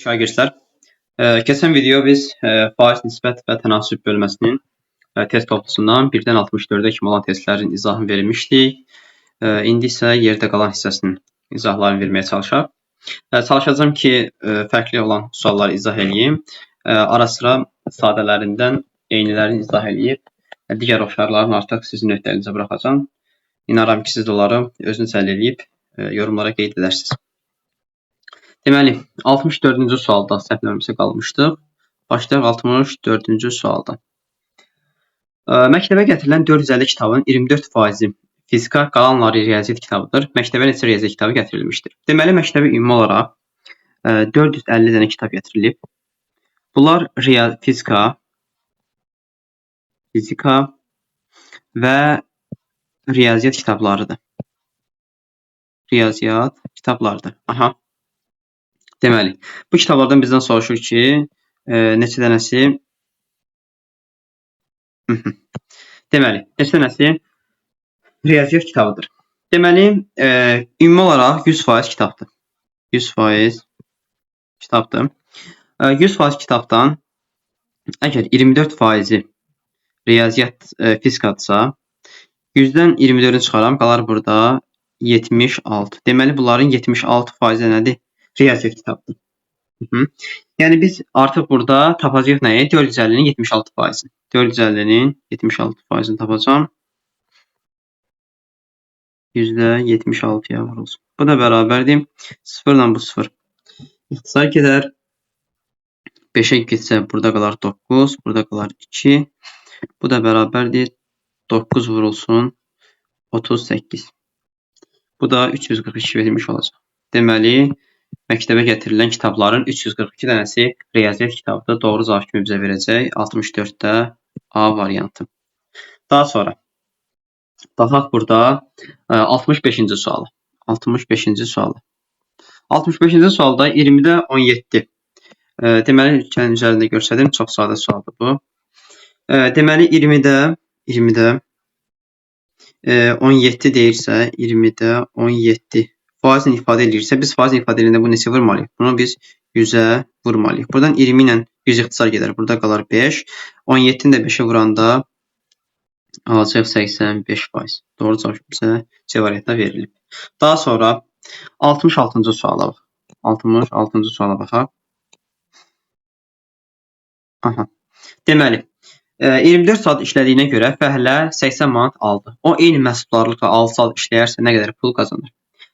Şagirdlər, keçən video biz faiz, nisbət və tənasüb bölməsinin test toplusundan 1-dən 64-ə kimi olan testlərin izahını vermişdik. İndi isə yerdə qalan hissəsinin izahlarını verməyə çalışaq. Çalışacağam ki, fərqli olan sualları izah eləyim. Ara sıra sadələrindən eynilərini izah eləyib, digər oxşarlarını artıq sizin öhdənizə buraxacağam. İnanıram ki, siz də onları özünüz həll eləyib yorumlara qeyd edərsiniz. Deməli, 64-cü sualda səhv eləmirəmsə qalmışdıq. Başlayaq 64-cü sualda. Məktəbə gətirilən 450 kitabın 24%-i fizika, qalanları riyaziyyat kitabıdır. Məktəbə neçə riyaziyyat kitabı gətirilmişdir? Deməli, məktəbə ümumi olaraq 450 dənə kitab gətirilib. Bunlar fizika və riyaziyyat kitablarıdır. Riyaziyyat kitablarıdır. Aha. Deməli, bu kitablardan bizdən soruşur ki, neçə dənəsi deməli, neçə dənəsi riyaziyyat kitabıdır. Deməli, ümumi olaraq 100% kitabdır. 100% kitabdır. 100% kitabdan əgər 24%-i riyaziyyat fizikadırsa, 100-dən 24-ünü çıxaram, qalar burada 76. Deməli, bunların 76%-i nədir? Riyaziyyat kitabıdır. Yəni biz artıq burada tapacağıq nəyi? 450-nin 76%-ni. 450-nin 76%-ni tapacağam. %76-ya vurulsun. Bu da bərabərdir. 0 ilə bu 0. İxtisar gedər. 5-ə getsə burada qalar 9, burada qalar 2. Bu da bərabərdir. 9 vurulsun 38. Bu da 342 verilmiş olacaq. Deməli, məktəbə gətirilən kitabların 342 dənəsi riyaziyyat kitabıdır. Doğru cavab kimi bizə verəcək 64-də A variantı. Daha sonra baxaq burada 65-ci suala. 65-ci suala. 65-ci sualda 20-də 17. Deməli, gəlin üzərində göstərdim. Çox sadə sualdır bu. Deməli, 20-də 17 deyirsə, 20-də 17 faizlə ifadə eləyirsə, biz faizlə ifadə eləyəndə bunu neçə vurmalıyıq? Bunu biz 100-ə vurmalıyıq. Buradan 20 ilə 100 ixtisar gedər. Burada qalar 5. 17-ni də 5-ə vuranda alacaq 85%. Doğru cavab bizə C variantına verilib. Daha sonra 66-cı suala bax. 66-cı suala baxaq. Aha. Deməli, 24 saat işlədiyinə görə fəhlə 80 manat aldı. O, eyni məhsuldarlıqla 6 saat işləyərsə nə qədər pul qazanır?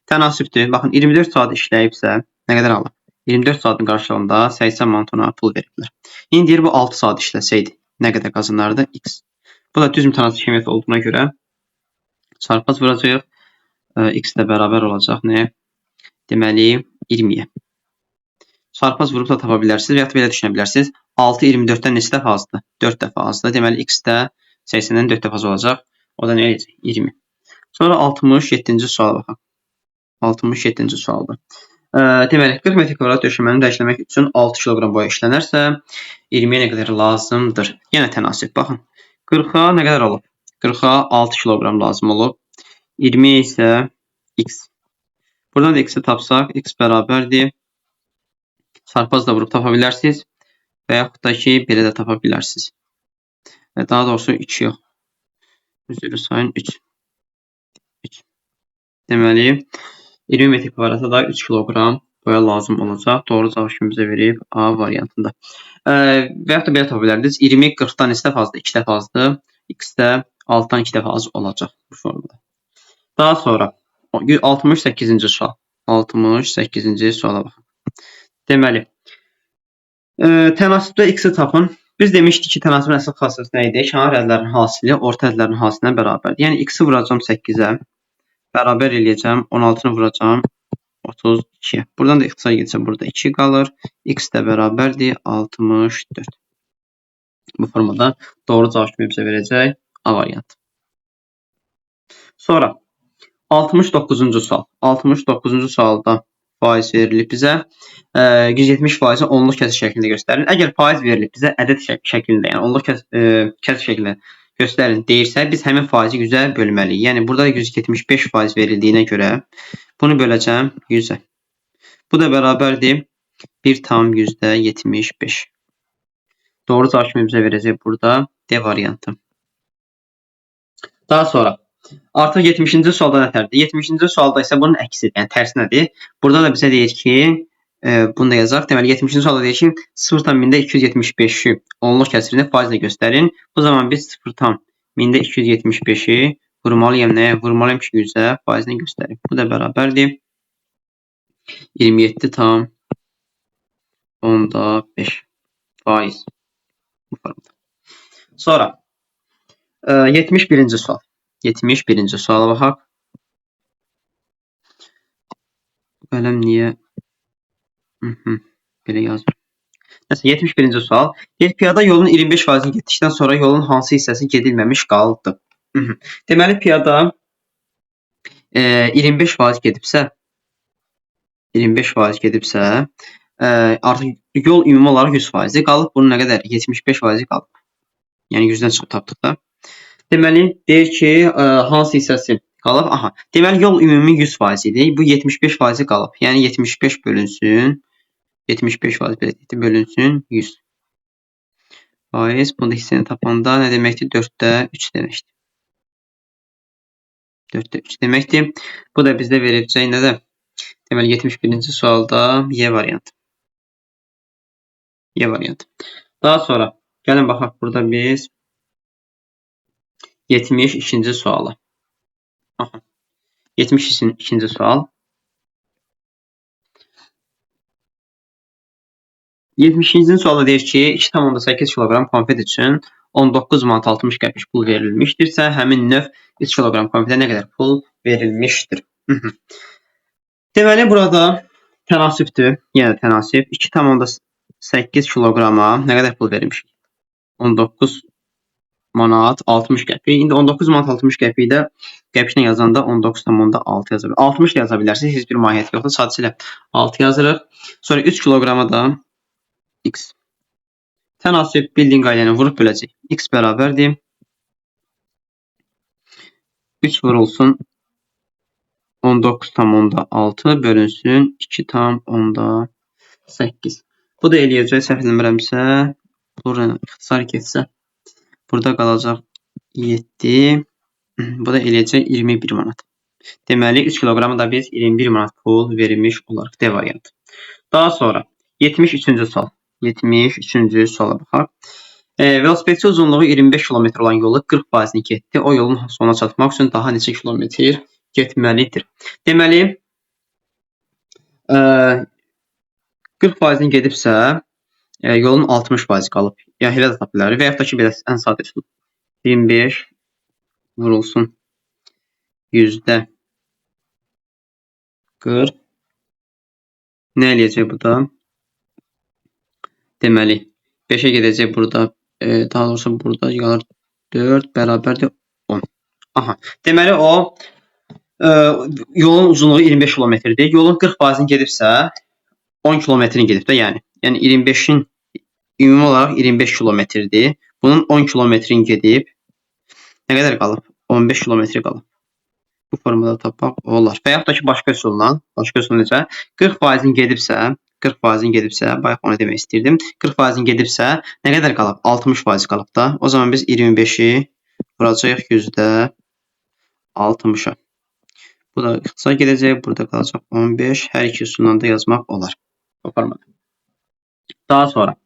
Tənasübdür. Baxın, 24 saat işləyibsə nə qədər alıb? 24 saatın qarşılığında 80 manat ona pul veriblər. İndi deyir, bu 6 saat işləsəydi nə qədər qazanardı? X. Bu da düz mütənasib kəmiyyət olduğuna görə çarpaz vuracağıq. X də bərabər olacaq nəyə? Deməli, 20-yə. Çarpaz vurub da tapa bilərsiniz və ya da belə düşünə bilərsiniz. 6 24-dən neçə dəfə azdır? 4 dəfə azdır. Deməli, X də 80-dən 4 dəfə az olacaq. O da nə eləyəcək? 20. Sonra 67-ci suala baxaq. 67-ci sualdır. Deməli, 40 metr kvadrat döşəməni rəngləmək üçün 6 kiloqram boya işlənərsə, 20-yə nə qədər lazımdır? Yenə tənasüb. Baxın, 40-a nə qədər olub? 40-a 6 kiloqram lazım olub. 20 isə x. Buradan da x-i tapsaq, x bərabərdir. Çarpaz da vurub tapa bilərsiniz. Və yaxud da ki, belə də tapa bilərsiniz. Daha doğrusu 2 yox. Üzrü sayın 3. 3. Deməli, 20 metr kvadrata da 3 kiloqram boya lazım olacaq. Doğru cavab kimi bizə verib A variantında. Və yaxud da belə tapa bilərdiniz. 20 40-dan neçə dəfə azdır? 2 dəfə azdır. X də 6-dan 2 dəfə az olacaq bu formada. Daha sonra 68-ci sual. 68-ci suala baxın. Deməli, tənasübdə x-i tapın. Biz demişdik ki, tənasübün əsas xassəsi nə idi? Kənar ədədlərin hasili orta ədədlərin hasilinə bərabərdir. Yəni, x-i vuracağam 8-ə. Bərabər eləyəcəm. 16-nı vuracağam 32-yə. Buradan da ixtisar getsə burada 2 qalır. X də bərabərdir 64. Bu formada doğru cavab kimi bizə verəcək A variantı. Sonra 69-cu sual. 69-cu sualda faiz verilib bizə. 170%-i onluq kəsir şəklində göstərin. Əgər faiz verilib bizə ədəd şəklində, yəni onluq kəsir şəklində göstərin deyirsə, biz həmin faizi 100-ə bölməliyik. Yəni, burada 175% verildiyinə görə bunu böləcəm 100-ə. Bu da bərabərdir. 1,75%. Doğru cavab kimi bizə verəcək burada D variantı. Daha sonra artıq 70-ci sualda nətərdir? 70-ci sualda isə bunun əksi, yəni tərsinədir. Burada da bizə deyir ki, bunu da yazaq. Deməli 70-ci sualda deyir ki, 0,275-i onluq kəsirini faizlə göstərin. Bu zaman biz 0,275-i vurmalıyam nəyə? Vurmalıyam ki, 100-ə faizini göstərim. Bu da bərabərdir. 27,5 faiz. Bu formada. Sonra 71-ci sual. 71-ci suala baxaq. Bu qələm niyə? Belə yazır. Nəsə 71-ci sual. Deyir, piyada yolun 25%-ni getdikdən sonra yolun hansı hissəsi gedilməmiş qaldı? Deməli, piyada 25% gedibsə, 25% gedibsə, artıq yol ümumi olaraq 100%-dir. Qalıb bunun nə qədər? 75% qalıb. Yəni 100-dən çıxıb tapdıq da. Deməli, deyir ki, hansı hissəsi qalıb? Aha. Deməli, yol ümumi 100% idi. Bu 75% qalıb. Yəni 75 bölünsün. 75% belə deyək, bölünsün 100. Faiz. Bunu da hissəni tapanda nə deməkdir? 4-də 3 deməkdir. 4-də 3 deməkdir. Bu da bizdə verəcək nədə? Deməli, 71-ci sualda Y variantı. Y variantı. Daha sonra gəlin baxaq burada biz 72-ci suala. Aha. 72-ci sual. 72-ci sualda deyir ki, 2,8 kiloqram konfet üçün 19 manat 60 qəpik pul verilmişdirsə, həmin növ 3 kiloqram konfetə nə qədər pul verilmişdir? Deməli, burada tənasibdir. Yenə tənasib. 2,8 kiloqrama nə qədər pul verilmişdir? 19 manat 60 qəpik. İndi 19 manat 60 qəpik də qəpiklə yazanda 19,6 yaza bilərsiniz. 60 da yaza bilərsiniz. Heç bir mahiyyət yoxdur. Sadəcə ilə 6 yazırıq. Sonra 3 kiloqrama da x. Tənasib bildiyin qayda ilə vurub böləcək. X bərabərdir. 3 vurulsun 19,6 bölünsün 2,8. Bu da eləyəcək, səhv eləmirəmsə, burada ixtisar getsə, burada qalacaq 7, bu da eləyəcək 21 manat. Deməli, 3 kiloqrama da biz 21 manat pul verilmiş olaraq D variantı. Daha sonra 73-cü sual. 73-cü suala baxaq. Velosipedçi uzunluğu 25 kilometr olan yolu 40%-ni getdi. O yolun sonuna çatmaq üçün daha neçə kilometr getməlidir? Deməli, 40%-ni gedibsə, yolun 60% qalıb. Yəni, elə də tapa bilərik. Və yaxud da ki, belə ən sadə üsul. 25 vurulsun %40. Nə eləyəcək bu da? Deməli, 5-ə gedəcək burada, daha doğrusu burada qalır 4 bərabərdir 10. Aha. Deməli, o yolun uzunluğu 25 kilometrdir. Yolun 40%-ni gedibsə, 10 kilometrini gedib də, yəni. Yəni, 25-in ümumi olaraq 25 kilometrdir. Bunun 10 kilometrini gedib, nə qədər qalıb? 15 kilometr qalıb. Bu formada tapmaq olar. Və yaxud da ki, başqa üsulla, başqa üsulla necə? 40%-ni gedibsə, 40%-ni gedibsə, bayaq onu demək istəyirdim. 40%-ni gedibsə, nə qədər qalıb? 60% qalıb da. O zaman biz 25-i vuracağıq %60-a. Bu da ixtisar gedəcək. Burada qalacaq 15. Hər iki üsulla da yazmaq olar. Bu formada. Daha sonra,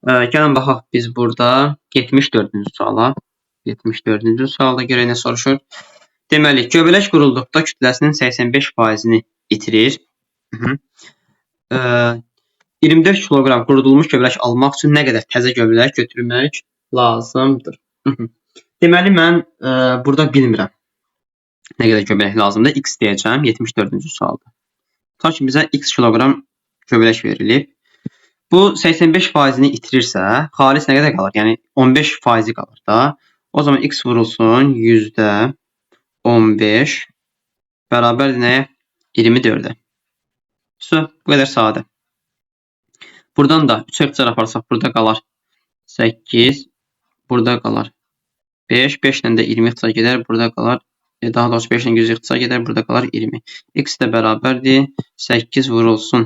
gəlin baxaq biz burada 74-cü suala. 74-cü sualda görək nə soruşur. Deməli, göbələk qurulduqda kütləsinin 85%-ni itirir. 24 kiloqram qurudulmuş göbələk almaq üçün nə qədər təzə göbələk götürmək lazımdır? Deməli, mən burada bilmirəm nə qədər göbələk lazımdır. X deyəcəm 74-cü sualda. Tutaq ki, bizə X kiloqram göbələk verilib. Bu 85%-ni itirirsə, xalis nə qədər qalır? Yəni 15% qalır da. O zaman X vurulsun %15 bərabərdir nəyə? 24-ə. Su, bu qədər sadə. Buradan da 3 ixtisar aparsaq, burada qalar 8, burada qalar 5, 5 ilə də 20 ixtisar gedər, burada qalar, daha doğrusu 5 ilə 100 ixtisar gedər, burada qalar 20. X də bərabərdir 8 vurulsun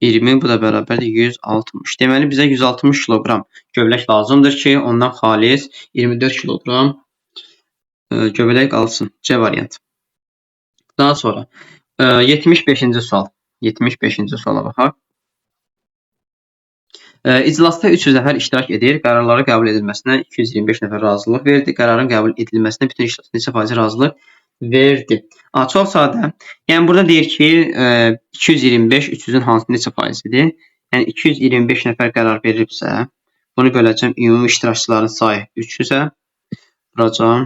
20, bu da bərabərdir 160. Deməli, bizə 160 kiloqram göbələk lazımdır ki, ondan xalis 24 kiloqram göbələk qalsın. C variantı. Daha sonra 75-ci sual. 75-ci suala baxaq. İclasda 300 nəfər iştirak edir. Qərarları qəbul edilməsinə 225 nəfər razılıq verdi. Qərarın qəbul edilməsinə bütün iştirakçılar neçə faizi razılıq verdi? Çox sadə. Yəni burada deyir ki, 225 300-ün hansı neçə faizidir? Yəni 225 nəfər qərar verilibsə, bunu böləcəm ümumi iştirakçıların sayı 300-ə, vuracağam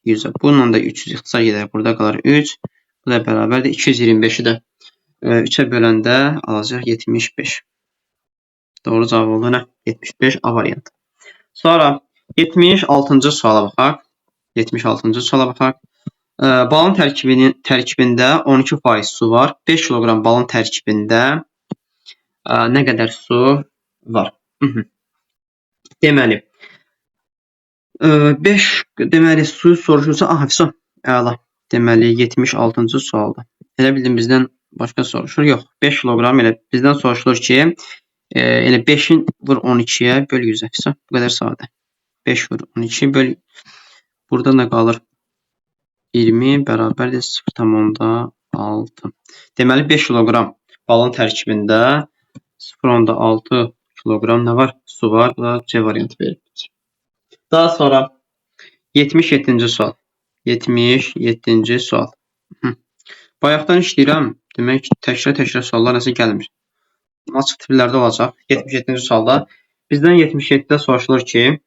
100-ə. Bununla da 300 ixtisar gedər. Burada qalar 3. Bu da bərabərdir. 225-i də 3-ə böləndə alacaq 75. Doğru cavab oldu nə? 75 A variantı. Sonra 76-cı suala baxaq. 76-cı suala baxaq. Balın tərkibində 12% su var. 5 kiloqram balın tərkibində nə qədər su var? Deməli, 5 deməli su soruşursa, aha, su. Əla. Deməli 76-cı sualda. Elə bildim bizdən başqa soruşur. Yox, 5 kiloqram elə bizdən soruşulur ki, elə 5-in vur 12-yə böl 100-ə. Bu qədər sadə. 5 vur 12 böl. Buradan da qalır 20 bərabərdir 0,6. Deməli 5 kiloqram balın tərkibində 0,6 kiloqram nə var? Su var. Bu da C variantı verilir. Daha sonra 77-ci sual. 77-ci sual. Bayaqdan işləyirəm. Demək ki, təkrar-təkrar suallar nəsə gəlmir. Açıq tiplərdə olacaq. 77-ci sualda bizdən 77-də soruşulur ki,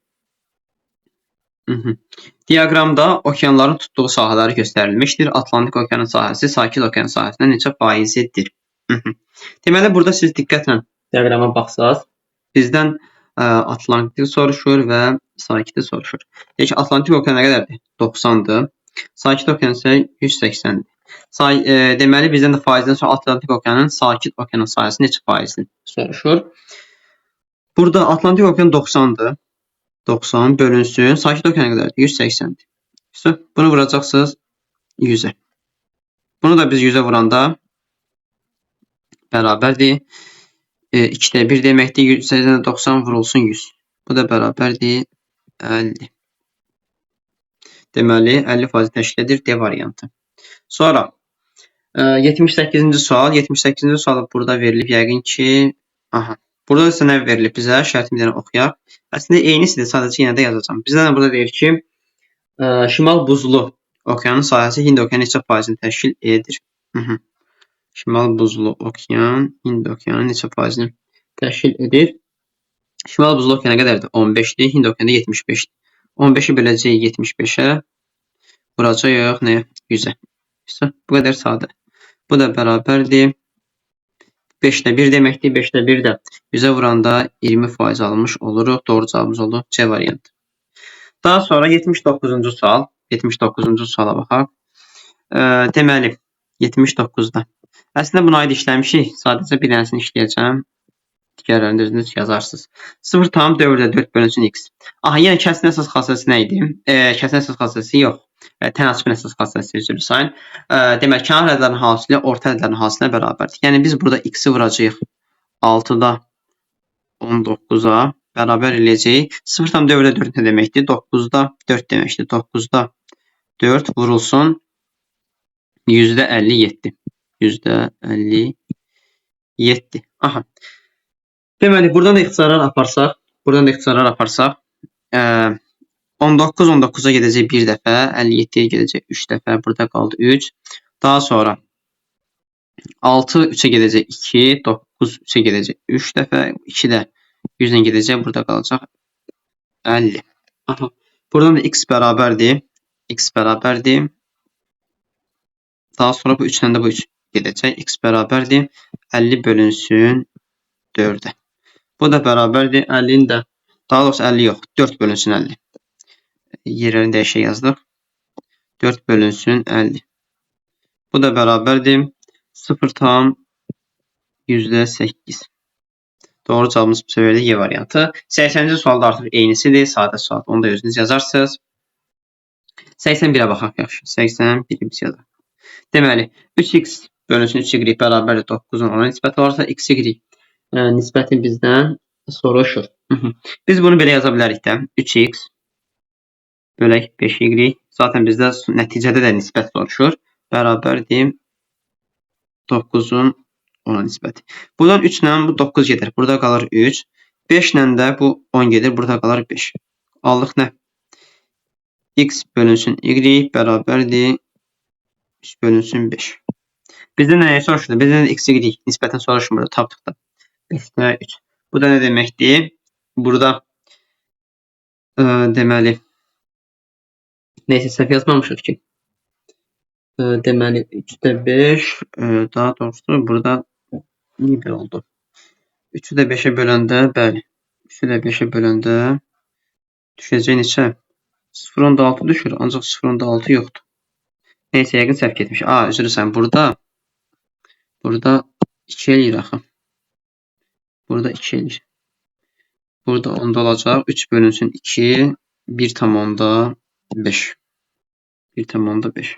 diaqramda okeanların tutduğu sahələri göstərilmişdir. Atlantik okeanın sahəsi Sakit okean sahəsindən neçə faizidir? Deməli, burada siz diqqətlə diaqrama baxsaz, bizdən Atlantik soruşur və Sakiti soruşur. Deyək ki, Atlantik okean nə qədərdir? 90-dır. Sakit okean isə 180-dir. Deməli, bizdən də faizdən sonra Atlantik okeanın Sakit okeanın sahəsi neçə faizdir soruşur. Burada Atlantik okean 90-dır. 90 bölünsün. Sakit okean nə qədərdir? 180-dir. Bunu vuracaqsınız 100-ə. Bunu da biz 100-ə vuranda bərabərdir. 2-də 1 deməkdir. 180-də 90 vurulsun 100. Bu da bərabərdir 50. Deməli, 50% təşkil edir D variantı. Sonra 78-ci sual. 78-ci sual burada verilib yəqin ki, aha. Burada isə nə verilib bizə? Şərtini bir dənə oxuyaq. Əslində eynisidir, sadəcə yenə də yazacağam. Bizə də burada deyir ki, Şimal buzlu okeanın sahəsi Hind okeanı neçə faizini təşkil edir? Şimal buzlu okean Hind okeanı neçə faizini təşkil edir? Şimal buzlu okean nə qədərdir? 15-dir. Hind okeanı 75-dir. 15-i böləcəyik 75-ə. Vuracağıq nəyə? 100-ə. Bu qədər sadə. Bu da bərabərdir. 5-də 1 deməkdir. 5-də 1 də 100-ə vuranda 20% almış oluruq. Doğru cavabımız oldu C variantı. Daha sonra 79-cu sual. 79-cu suala baxaq. Deməli, 79-da. Əslində buna aid işləmişik. Sadəcə bir dənəsini işləyəcəm. Digərlərini də özünüz yazarsınız. 0,4 bölünsün x. Aha, yenə kəsrin əsas xassəsi nə idi? Kəsrin əsas xassəsi yox. Tənasübün əsas xassəsi üzr sayın. Deməli, kənar ədədlərin hasili orta ədədlərin hasilinə bərabərdir. Yəni, biz burada x-i vuracağıq 6-da 19-a bərabər eləyəcəyik. 0,4 nə deməkdir? 9-da 4 deməkdir. 9-da 4 vurulsun %57. %57. Aha. Deməli, buradan da ixtisarlar aparsaq, 19 19-a gedəcək bir dəfə, 57-yə gedəcək 3 dəfə, burada qaldı 3. Daha sonra 6 3-ə gedəcək 2, 9 3-ə gedəcək 3 dəfə, 2 də 100 ilə gedəcək, burada qalacaq 50. Aha. Buradan da x bərabərdir. X bərabərdir. Daha sonra bu 3 ilə də bu 3 gedəcək. X bərabərdir. 50 bölünsün 4-ə. Bu da bərabərdir. 50-nin də, daha doğrusu 50 yox, 4 bölünsün 50. Yerlərini dəyişək yazdıq. 4 bölünsün 50. Bu da bərabərdir. 0,8. Doğru cavabımız bu səbəblə Y variantı. 80-ci sualda artıq eynisidir. Sadə sual. Onu da özünüz yazarsınız. 81-ə baxaq yaxşı. 81-i biz yazaq. Deməli, 3x bölünsün 3y bərabərdir 9-un 10-a nisbəti olarsa, x-y nisbəti bizdən soruşur. Biz bunu belə yaza bilərik də. 3x bölək 5y. Zaten bizdə nəticədə də nisbət soruşur. Bərabərdir 9-un 10-a nisbəti. Buradan 3 ilə bu 9 gedir. Burada qalır 3. 5 ilə də bu 10 gedir. Burada qalır 5. Aldıq nə? X bölünsün y bərabərdir 3 bölünsün 5. Bizdən nəyə soruşurdu? Bizdən də x, y nisbətini soruşmur. Burada tapdıq da. 5-də 3. Bu da nə deməkdir? Burada deməli neysə səhv yazmamışıq ki. Deməli 3-də 5, daha doğrusu burada niyə belə oldu? 3-ü də 5-ə böləndə, bəli, 3-ü də 5-ə böləndə düşəcək neçə? 0,6 düşür, ancaq 0,6 yoxdur. Neysə, yəqin səhv getmiş. A, üzr istəyirəm, burada 2 eləyir axı. Burada 2 eləyir. Burada 10-da olacaq. 3 bölünsün 2, 1,5. 1,5.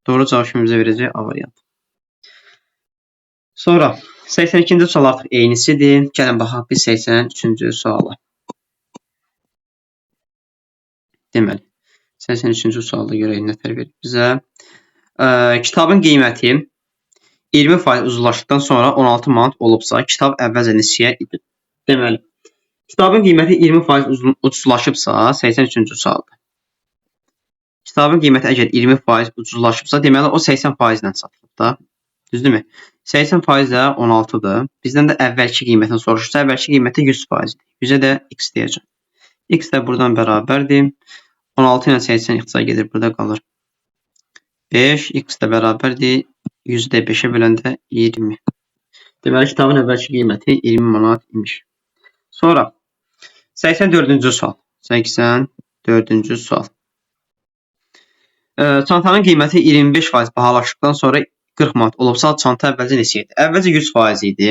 Doğru cavab kimi bizə verəcək A variantı. Sonra 82-ci sual artıq eynisidir. Gəlin baxaq biz 83-cü suala. Deməli, 83-cü sualda görək nə tər verir bizə. Kitabın qiyməti 20% ucuzlaşdıqdan sonra 16 manat olubsa, kitab əvvəlcə neçəyə idi? Deməli, kitabın qiyməti 20% ucuzlaşıbsa, 83-cü sualdır. Kitabın qiyməti əgər 20% ucuzlaşıbsa, deməli o 80% ilə satılıb da. Düzdürmü? 80% də 16-dır. Bizdən də əvvəlki qiymətini soruşursa, əvvəlki qiyməti 100%-dir. 100-ə də x deyəcəm. X də buradan bərabərdir. 16 ilə 80 ixtisar gedir, burada qalır 5. X də bərabərdir. 100-ü də 5-ə böləndə 20. Deməli, kitabın əvvəlki qiyməti 20 manat imiş. Sonra 84-cü sual. 84-cü sual. Çantanın qiyməti 25% bahalaşdıqdan sonra 40 manat olubsa, çanta əvvəlcə neçə idi? Əvvəlcə 100% idi.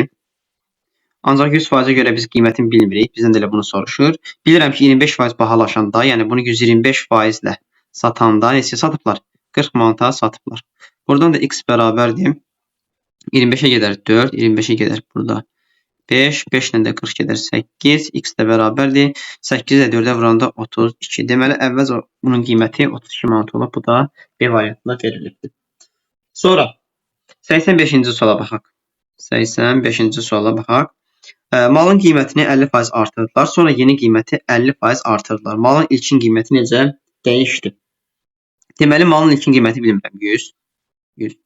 Ancaq 100%-ə görə biz qiymətini bilmirik. Bizdən də elə bunu soruşur. Bilirəm ki, 25% bahalaşanda, yəni bunu 125% ilə satanda neçə satıblar? 40 manata satıblar. Buradan da x bərabərdir. 25-ə gedər 4, 25-ə gedər burada 5, 5 ilə də 40 gedər 8, x də bərabərdir. 8-i də 4-ə vuranda 32. Deməli, əvvəlcə bunun qiyməti 32 manat olub. Bu da B variantında verilibdir. Sonra 85-ci suala baxaq. 85-ci suala baxaq. Malın qiymətini 50% artırdılar. Sonra yeni qiyməti 50% artırdılar. Malın ilkin qiyməti necə dəyişdi? Deməli, malın ilkin qiyməti bilmirəm. 100. 100.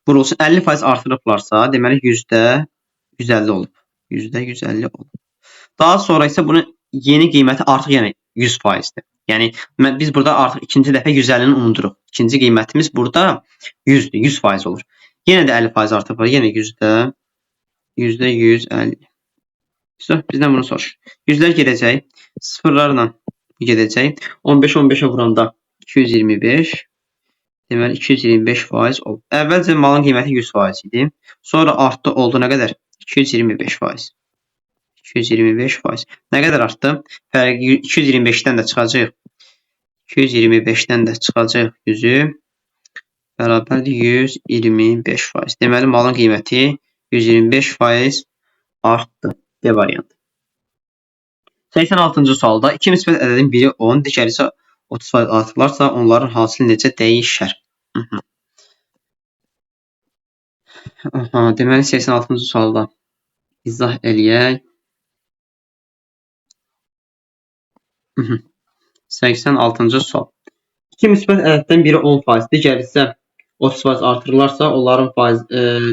Vurulsun 50% artırıblarsa, deməli %150 olub. %150 olub. Daha sonra isə bunun yeni qiyməti artıq yəni 100%-dir. Yəni biz burada artıq ikinci dəfə 150-ni unuduruq. İkinci qiymətimiz burada 100-dür, 100% olur. Yenə də 50% artırıblar. Yenə %150. Bizdən bunu soruşur. Yüzlər gedəcək. Sıfırlarla gedəcək. 15 15-ə vuranda 225. Deməli 225% oldu. Əvvəlcə malın qiyməti 100% idi. Sonra artdı, oldu nə qədər? 225%. 225%. Nə qədər artdı? Fərqi 225-dən də çıxacaq. 225-dən də çıxacaq 100-ü. Bərabərdir 125%. Deməli malın qiyməti 125% artdı. D variantı. 86-cı sualda iki müsbət ədədin biri 10, digəri isə 30% artırılarsa, onların hasili necə dəyişər? Aha, deməli 86-cı sualda izah eləyək. 86-cı sual. İki müsbət ədəddən biri 10%, digəri isə 30% artırılarsa, onların faiz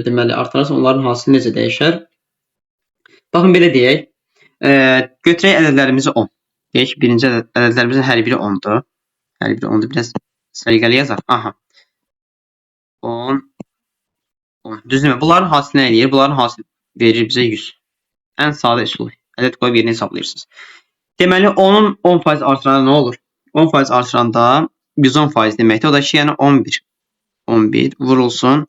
deməli artırırsa, onların hasili necə dəyişər? Baxın belə deyək. Götürək ədədlərimizi 10. Deyək ki, birinci ədədlərimizin hər biri 10-dur. Hər biri 10-dur. Biraz səliqəli yazaq. Aha. 10 10. Düzdürmü? Bunların hasili nə eləyir? Bunların hasili verir bizə 100. Ən sadə üsul. Ədəd qoyub yerini hesablayırsınız. Deməli, 10-un 10% artıranda nə olur? 10% artıranda 110% deməkdir. O da ki, yəni 11. 11 vurulsun.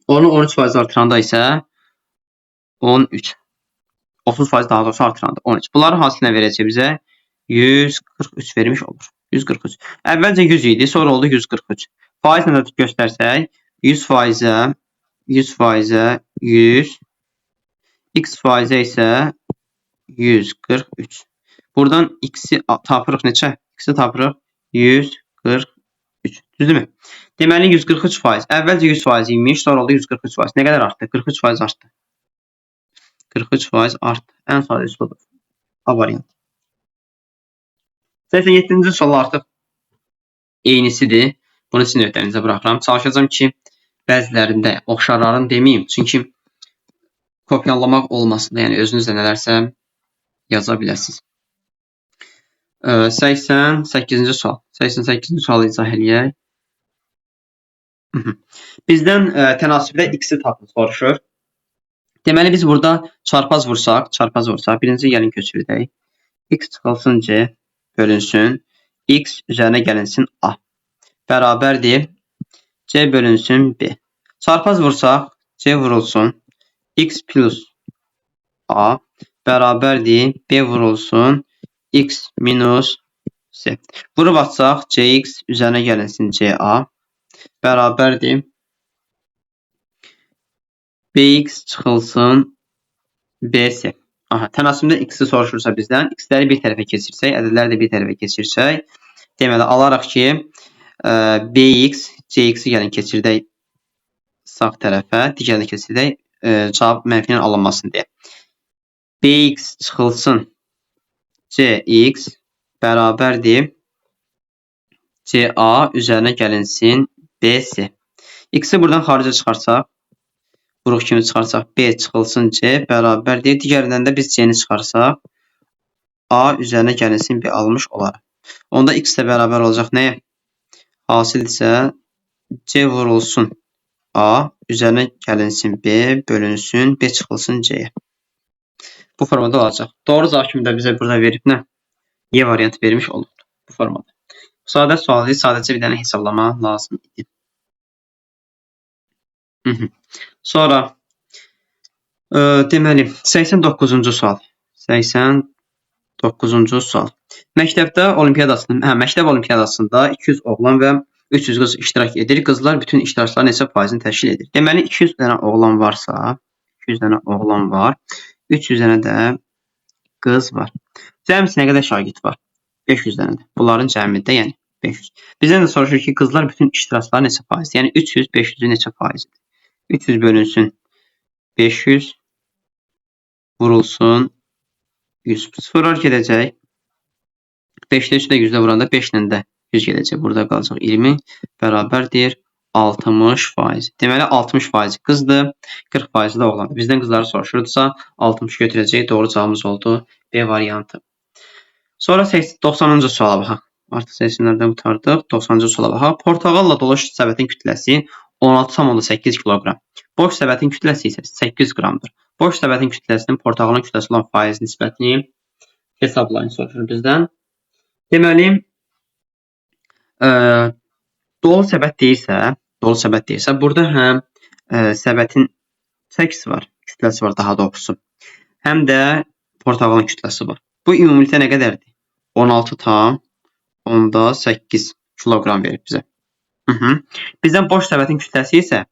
Onu 13% artıranda isə 13. 30% daha doğrusu artıranda 13. Bunların hasilinə verəcək bizə 143 vermiş olur. 143. Əvvəlcə 100 idi, sonra oldu 143. Faizlə də göstərsək, 100%-ə 100 faizə 100, x faizə isə 143. Buradan x-i tapırıq neçə? X-i tapırıq 143. Düzdürmü? Deməli 143%. Əvvəlcə 100% imiş, sonra oldu 143%. Nə qədər artdı? 43% artdı. 43% artdı. Ən sadə üsuludur. A variantı. 87-ci sual artıq eynisidir. Bunu sizin öhdənizə buraxıram. Çalışacağam ki, bəzilərində oxşarlarını deməyim. Çünki kopyalamaq olmasın da, yəni özünüz də nələrsə yaza biləsiniz. 88-ci sual. 88-ci sualı izah eləyək. Bizdən tənasübdə x-i tapın soruşur. Deməli biz burada çarpaz vursaq, birinci gəlin köçürdək. X çıxılsın C bölünsün, X üzərinə gəlinsin A. Bərabərdir C bölünsün B. Çarpaz vursaq, C vurulsun, X plus A bərabərdir B vurulsun, X minus C. Vurub atsaq, CX üzərinə gəlinsin CA bərabərdir BX çıxılsın BC. Aha, tənasübdə x-i soruşursa bizdən, x-ləri bir tərəfə keçirsək, ədədləri də bir tərəfə keçirsək, deməli alaraq ki, BX, CX-i gəlin keçirdək sağ tərəfə, digərini keçirdək, cavab mənfi ilə alınmasın deyə. BX çıxılsın CX bərabərdir CA üzərinə gəlinsin BC. X-i buradan xaricə çıxarsaq, vuruq kimi çıxarsaq, B çıxılsın C bərabərdir. Digərindən də biz C-ni çıxarsaq, A üzərinə gəlinsin B almış olaraq. Onda X də bərabər olacaq nəyə? Hasildirsə C vurulsun A üzərinə gəlinsin B bölünsün B çıxılsın C-yə. Bu formada olacaq. Doğru cavab kimi də bizə burada verib nə? Y variantı vermiş olubdur bu formada. Sadə sual idi, sadəcə bir dənə hesablama lazım idi. Sonra deməli 89-cu sual. 89-cu sual. Məktəbdə olimpiyadasında, məktəb olimpiyadasında 200 oğlan və 300 qız iştirak edir. Qızlar bütün iştirakçıların neçə faizini təşkil edir? Deməli 200 dənə oğlan varsa, 200 dənə oğlan var, 300 dənə də qız var. Cəmisi nə qədər şagird var? 500 dənədir. Bunların cəmində, yəni 500. Bizdən də soruşur ki, qızlar bütün iştirakçıların neçə faizdir? Yəni 300, 500-ün neçə faizidir? 300 bölünsün 500 vurulsun 100. Sıfırlar gedəcək. 5-də 3 də 100-də vuranda 5 ilə də 100 gedəcək. Burada qalacaq 20 bərabərdir 60%. Deməli 60% qızdır, 40% də oğlandır. Bizdən qızları soruşurdusa 60 götürəcək. Doğru cavabımız oldu B variantı. Sonra 90-cı suala baxaq. Artıq 80-lərdən qurtardıq. 90-cı suala baxaq. Portağalla dolu səbətin kütləsi 16,8 kiloqram. Boş səbətin kütləsi isə 800 qramdır. Boş səbətin kütləsinin portağalın kütləsi olan faiz nisbətini hesablayın soruşur bizdən. Deməli, dolu səbət deyilsə, burada həm səbətin çəkisi var, kütləsi var daha doğrusu, həm də portağalın kütləsi var. Bu ümumilikdə nə qədərdir? 16,8 kiloqram verib bizə. Bizdən boş səbətin kütləsi isə,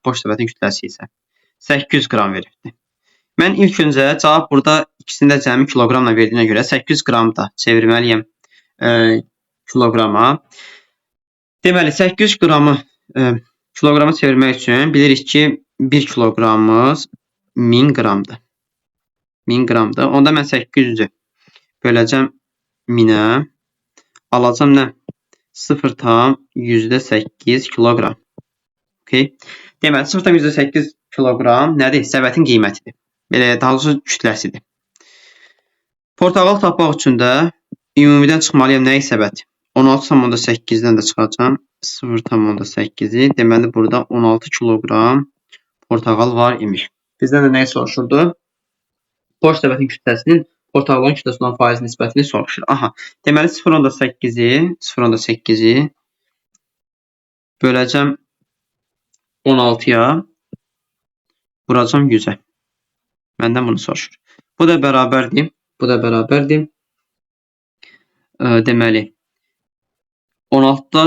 800 qram veribdir. Mən ilk öncə cavab burada ikisini də cəmi kiloqramla verdiyinə görə 800 qram da çevirməliyəm kiloqrama. Deməli 800 qramı kiloqrama çevirmək üçün bilirik ki 1 kiloqramımız 1000 qramdır. 1000 qramdır. Onda mən 800-ü böləcəm 1000-ə. Alacam nə? 0,8 kiloqram. Okay. Deməli 0,8 kiloqram nədir? Səbətin qiymətidir. Belə daha doğrusu kütləsidir. Portağal tapmaq üçün də ümumidən çıxmalıyam nəyi səbət? 16,8-dən də çıxacağam. 0,8-i. Deməli burada 16 kiloqram portağal var imiş. Bizdən də nəyi soruşurdu? Boş səbətin kütləsinin portağalın kütləsi olan faiz nisbətini soruşur. Aha. Deməli 0,8-i böləcəm 16-ya, vuracam 100-ə. Məndən bunu soruşur. Bu da bərabərdir. Deməli 16-da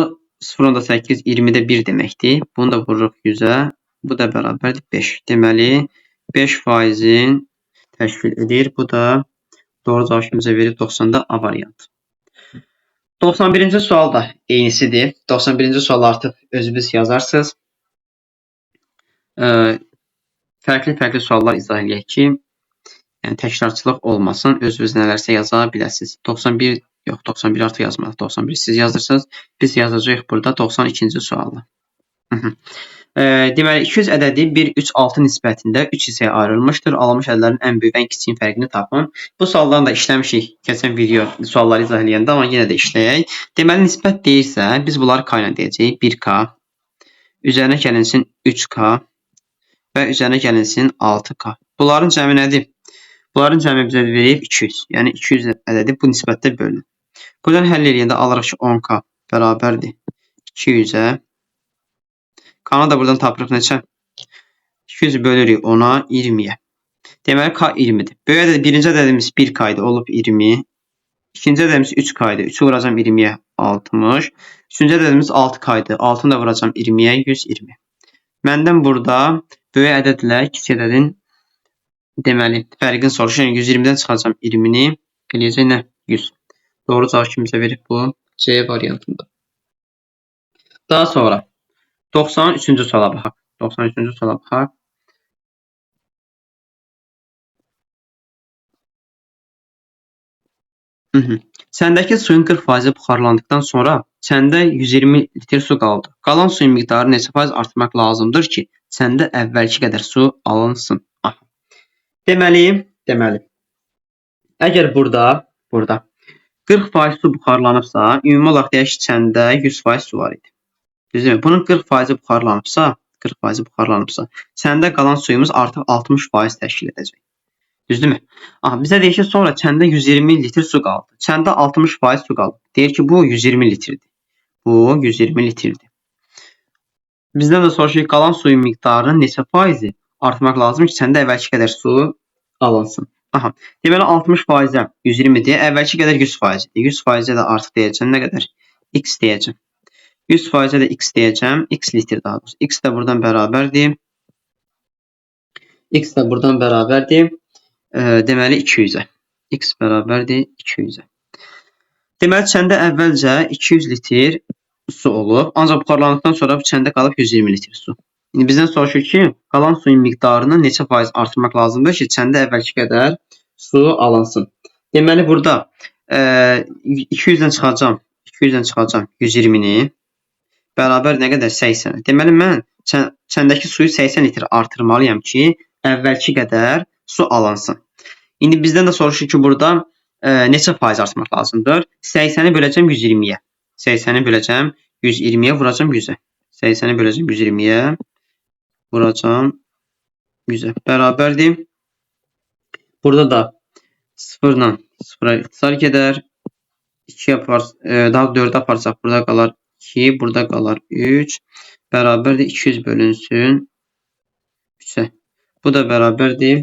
0,8 20-də 1 deməkdir. Bunu da vururuq 100-ə. Bu da bərabərdir 5. Deməli, 5 faizin təşkil edir. Bu da doğru cavab kimizə verib 90-da A variantı. 91-ci sual da eynisidir. 91-ci sualı artıq özünüz yazarsınız. Fərqli-fərqli suallar izah eləyək ki, yəni təkrarçılıq olmasın. Özünüz nələrsə yaza biləsiniz. 91 yox, 91 artıq yazmadıq. 91 siz yazırsınız. Biz yazacağıq burada 92-ci sualı. Deməli, 200 ədədi 1, 3, 6 nisbətində 3 hissəyə ayrılmışdır. Alınmış ədədlərin ən böyük və ən kiçiyin fərqini tapın. Bu sualdan da işləmişik keçən video sualları izah eləyəndə, amma yenə də işləyək. Deməli, nisbət deyirsə, biz bunları K ilə deyəcəyik. 1K, üzərinə gəlinsin 3K və üzərinə gəlinsin 6K. Bunların cəmi nədir? Bunların cəmi bizə verib 200. Yəni 200 ədədi bu nisbətdə bölünür. Buradan həll eləyəndə alırıq ki, 10K bərabərdir 200-ə. K-nı da buradan tapırıq neçə? 200 bölürük 10-a, 20-yə. Deməli, K 20-dir. Böyük ədəd, birinci ədədimiz 1K idi, olub 20. İkinci ədədimiz 3K idi. 3-ü vuracam 20-yə, 60. Üçüncü ədədimiz 6K idi. 6-nı da vuracam 20-yə, 120. Məndən burada böyük ədədlə kiçik ədədin deməli, fərqini soruşur. Yəni 120-dən çıxacam 20-ni, eləyəcək nə? 100. Doğru cavab kimizə verib bu C variantında. Daha sonra 93-cü suala baxaq. 93-cü suala baxaq. Çəndəki suyun 40% buxarlandıqdan sonra çəndə 120 litr su qaldı. Qalan suyun miqdarı neçə faiz artırmaq lazımdır ki, çəndə əvvəlki qədər su alınsın? Aha. Deməli, əgər burada 40% su buxarlanıbsa, ümumi olaraq deyək ki, çəndə 100% su var idi. Düzdürmü? Bunun 40% buxarlanıbsa, 40% buxarlanıbsa, çəndə qalan suyumuz artıq 60% təşkil edəcək. Düzdürmü? Aha, bizə deyir ki, sonra çəndə 120 litr su qaldı. Çəndə 60% su qaldı. Deyir ki, bu 120 litrdir. Bu 120 litrdir. Bizdən də soruşur ki, qalan suyun miqdarının neçə faizi artmaq lazım ki, çəndə əvvəlki qədər su alınsın. Aha, deməli 60%-ə 120-dir. Əvvəlki qədər 100%-dir. 100%-ə də artıq deyəcəm nə qədər? X deyəcəm. 100%-ə də X deyəcəm. X litr daha doğrusu. X də buradan bərabərdir. X də buradan bərabərdir. Deməli 200-ə. X bərabərdir 200-ə. Deməli, çəndə əvvəlcə 200 litr su olub. Ancaq buxarlandıqdan sonra bu çəndə qalıb 120 litr su. İndi bizdən soruşur ki, qalan suyun miqdarını neçə faiz artırmaq lazımdır ki, çəndə əvvəlki qədər su alınsın. Deməli, burada 200-dən çıxacam. 200-dən çıxacam 120-ni. Bərabər nə qədər? 80. Deməli, mən çəndəki suyu 80 litr artırmalıyam ki, əvvəlki qədər su alınsın. İndi bizdən də soruşur ki, burada neçə faiz artmaq lazımdır? 80-i böləcəm 120-yə. 80-i böləcəm 120-yə, vuracam 100-ə. 80-i böləcəm 120-yə, vuracam 100-ə. Bərabərdir. Burada da 0-la 0-a ixtisar gedər. 2 apar, daha 4-ə aparsaq burada qalar 2, burada qalar 3. Bərabərdir 200 bölünsün 3-ə. Bu da bərabərdir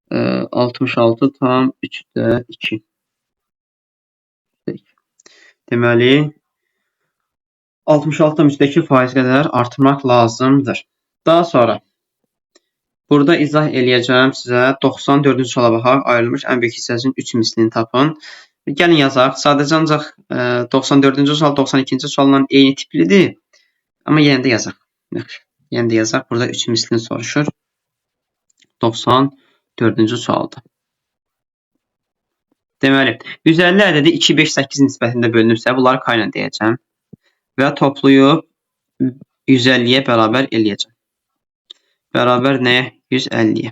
66,3-də 2. Deməli, 66,3-də 2 faiz qədər artırmaq lazımdır. Daha sonra burada izah eləyəcəm sizə 94-cü suala baxaq. Ayrılmış ən böyük hissəsinin 3 mislini tapın. Gəlin yazaq. Sadəcə ancaq 94-cü sual 92-ci sualla eyni tiplidir. Amma yenə də yazaq. Yaxşı. Yenə də yazaq. Burada 3 mislini soruşur. 94-cü sualda. Deməli, 150 ədədi 2, 5, 8 nisbətində bölünübsə, bunları K ilə deyəcəm. Və toplayıb 150-yə bərabər eləyəcəm. Bərabər nəyə? 150-yə.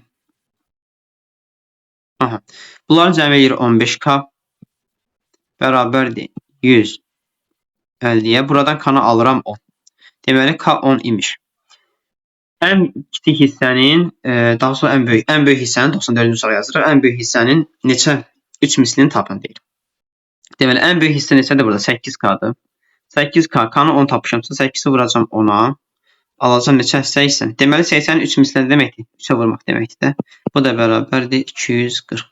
Aha. Bunların cəmi eləyir 15K. Bərabərdir 150-yə. Buradan K-nı alıram 10. Deməli, K 10 imiş. Ən kiçik hissənin, daha sonra ən böyük hissənin 94-cü suala yazırıq. Ən böyük hissənin neçə 3 mislini tapın deyir. Deməli, ən böyük hissə neçədir burada? 8K-dır. 8K, K-nı 10 tapmışamsa 8-i vuracam 10-a. Alacam neçə? 80. Deməli, 80-in 3 misli nə deməkdir? 3-ə vurmaq deməkdir də. Bu da bərabərdir 240.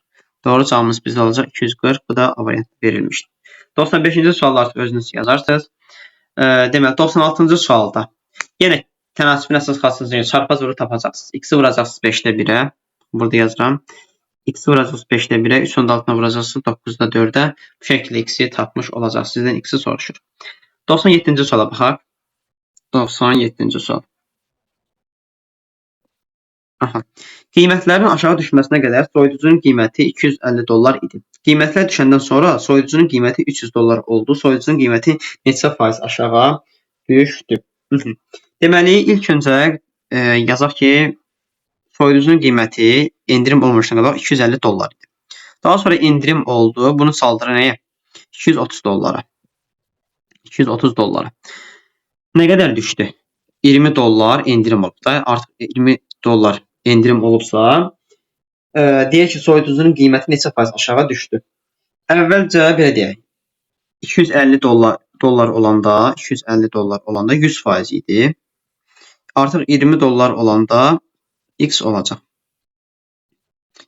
Doğru cavabımız bizdə olacaq 240. Bu da A variantı verilmişdir. 95-ci sualı artıq özünüz yazarsınız. Deməli, 96-cı sualda yenə Tənasübün əsas xassəsini çarpaz vurub tapacaqsınız. X-i vuracaqsınız 5-də 1-ə. Burada yazıram. X-i vuracaqsınız 5-də 1-ə, 3.6-na vuracaqsınız 9-da 4-ə. Bu şəkildə X-i tapmış olacaqsınız. Sizdən X-i soruşur. 97-ci suala baxaq. 97-ci sual. Aha. Qiymətlərin aşağı düşməsinə qədər soyuducunun qiyməti 250 dollar idi. Qiymətlər düşəndən sonra soyuducunun qiyməti 300 dollar oldu. Soyuducunun qiyməti neçə faiz aşağı düşdü? Deməli, ilk öncə yazaq ki, soyuducunun qiyməti endirim olmamışdan qabaq 250 dollar idi. Daha sonra endirim oldu. Bunu saldırı nəyə? 230 dollara. 230 dollara. Nə qədər düşdü? 20 dollar endirim olub da. Artıq 20 dollar endirim olubsa, deyək ki, soyuducunun qiyməti neçə faiz aşağı düşdü? Əvvəlcə belə deyək. 250 dollar olanda, 250 dollar olanda 100% idi. Artıq 20 dollar olanda X olacaq.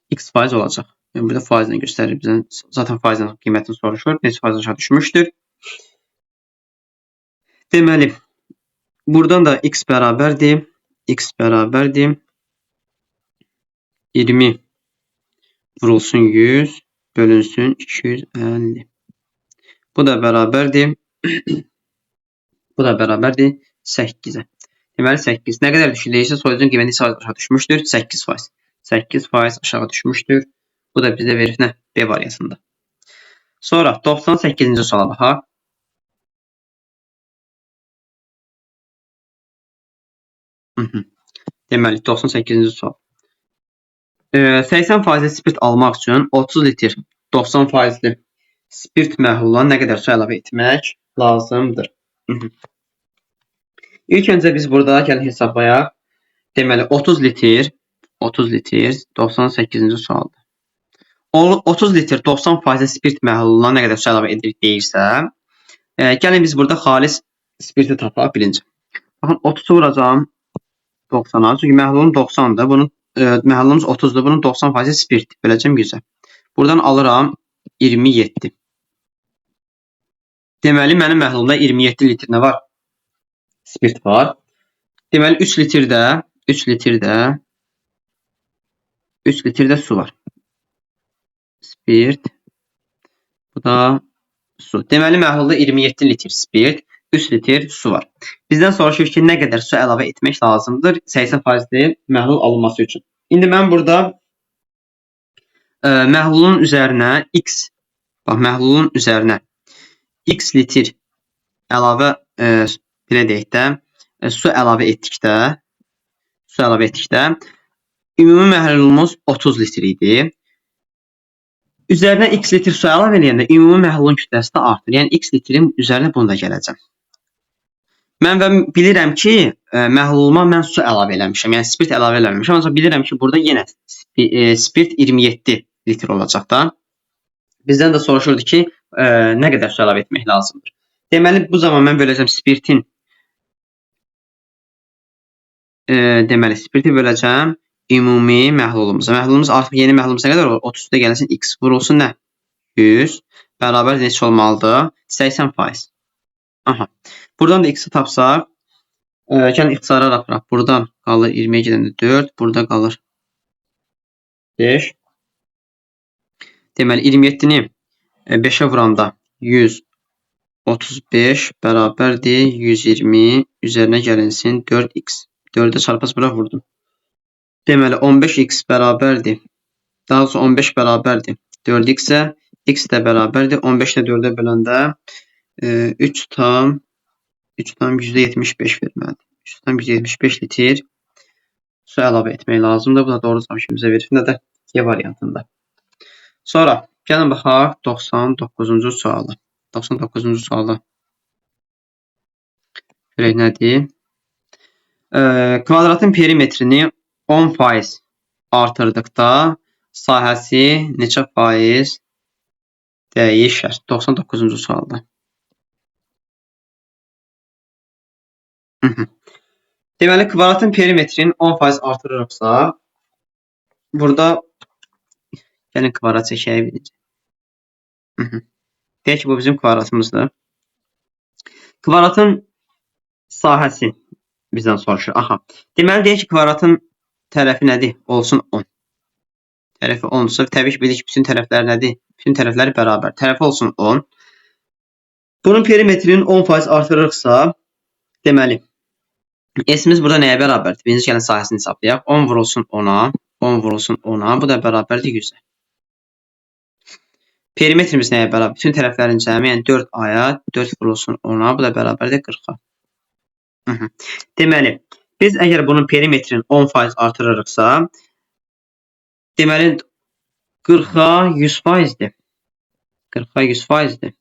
X faiz olacaq. Yəni, burada faizlə göstərir bizə. Zaten faizlə qiymətini soruşur. Neçə faiz aşağı düşmüşdür? Deməli, buradan da X bərabərdir. X bərabərdir. 20 vurulsun 100 bölünsün 250. Bu da bərabərdir. Bu da bərabərdir 8-ə. Deməli 8. Nə qədər düşür deyirsə, soyuducunun qiyməti neçə faiz aşağı düşmüşdür? 8%. 8% aşağı düşmüşdür. Bu da bizə verir nə? B variantında. Sonra 98-ci suala baxaq. Deməli 98-ci sual. 80% spirt almaq üçün 30 litr 90%li spirt məhluluna nə qədər su əlavə etmək lazımdır? İlk öncə biz burada gəlin hesablayaq. Deməli 30 litr 98-ci sualdır. 30 litr 90% spirt məhluluna nə qədər su əlavə edirik deyirsə, gəlin biz burada xalis spirti tapaq birinci. Baxın 30-u vuracağam 90-a. Çünki məhlulun 90-dır. Bunun məhlulumuz 30-dur. Bunun 90% spirt. Böləcəm 100-ə. Buradan alıram 27. Deməli, mənim məhlulumda 27 litr nə var? Spirt var. Deməli, 3 litrdə su var. Spirt. Bu da su. Deməli, məhlulda 27 litr spirt, 3 litr su var. Bizdən soruşur ki, nə qədər su əlavə etmək lazımdır 80%li məhlul alınması üçün. İndi mən burada məhlulun üzərinə x, bax, məhlulun üzərinə x litr əlavə, belə deyək də, su əlavə etdikdə, ümumi məhlulumuz 30 litr idi. Üzərinə x litr su əlavə eləyəndə ümumi məhlulun kütləsi də artır. Yəni x litrin üzərinə bunu da gələcəm. Mən və bilirəm ki, məhluluma mən su əlavə eləmişəm. Yəni spirt əlavə eləmişəm. Ancaq bilirəm ki, burada yenə spirt 27 litr olacaq da. Bizdən də soruşurdu ki, nə qədər su əlavə etmək lazımdır. Deməli, bu zaman mən böləcəm spirtin deməli, spirti böləcəm ümumi məhlulumuza. Məhlulumuz artıq yeni məhlulumuz nə qədər olur? 30-da gəlsin x vurulsun nə? 100 bərabər neçə olmalıdır? 80%. Aha. Buradan da x-i tapsaq, gəlin ixtisara aparaq. Buradan qalır 20-yə gedəndə 4, burada qalır 5. Deməli, 27-ni 5-ə vuranda 135 bərabərdir 120 üzərinə gəlinsin 4x. 4-ə çarpaz bura vurdum. Deməli, 15x bərabərdir. Daha doğrusu 15 bərabərdir 4x-ə, x də bərabərdir. 15-də 4-ə böləndə 3,75 verməlidir. 3,75 litr su əlavə etmək lazımdır. Bu da doğru cavab ki, bizə verir. Nə də G variantında. Sonra gəlin baxaq 99-cu suala. 99-cu suala görək nədir? Kvadratın perimetrini 10% artırdıqda sahəsi neçə faiz dəyişər? 99-cu sualda. Deməli, kvadratın perimetrini 10% artırırıqsa, burada gəlin kvadrat çəkək birinci. Deyək ki, bu bizim kvadratımızdır. Kvadratın sahəsi Bizdən soruşur. Aha. Deməli, deyək ki, kvadratın tərəfi nədir? Olsun 10. Tərəfi 10-sa, təbii ki, bilirik ki, bütün tərəflər nədir? Bütün tərəfləri bərabər. Tərəfi olsun 10. Bunun perimetrinin 10% artırırıqsa, deməli, S-imiz burada nəyə bərabərdir? Birinci gəlin sahəsini hesablayaq. 10 vurulsun 10-a, 10 vurulsun 10-a, bu da bərabərdir 100-ə. Perimetrimiz nəyə bərabər? Bütün tərəflərin cəmi, yəni 4A-ya, 4 vurulsun 10-a, bu da bərabərdir 40-a. Deməli, biz əgər bunun perimetrini 10% artırırıqsa, deməli, 40-a 100%-dir. 40-a 100%-dir.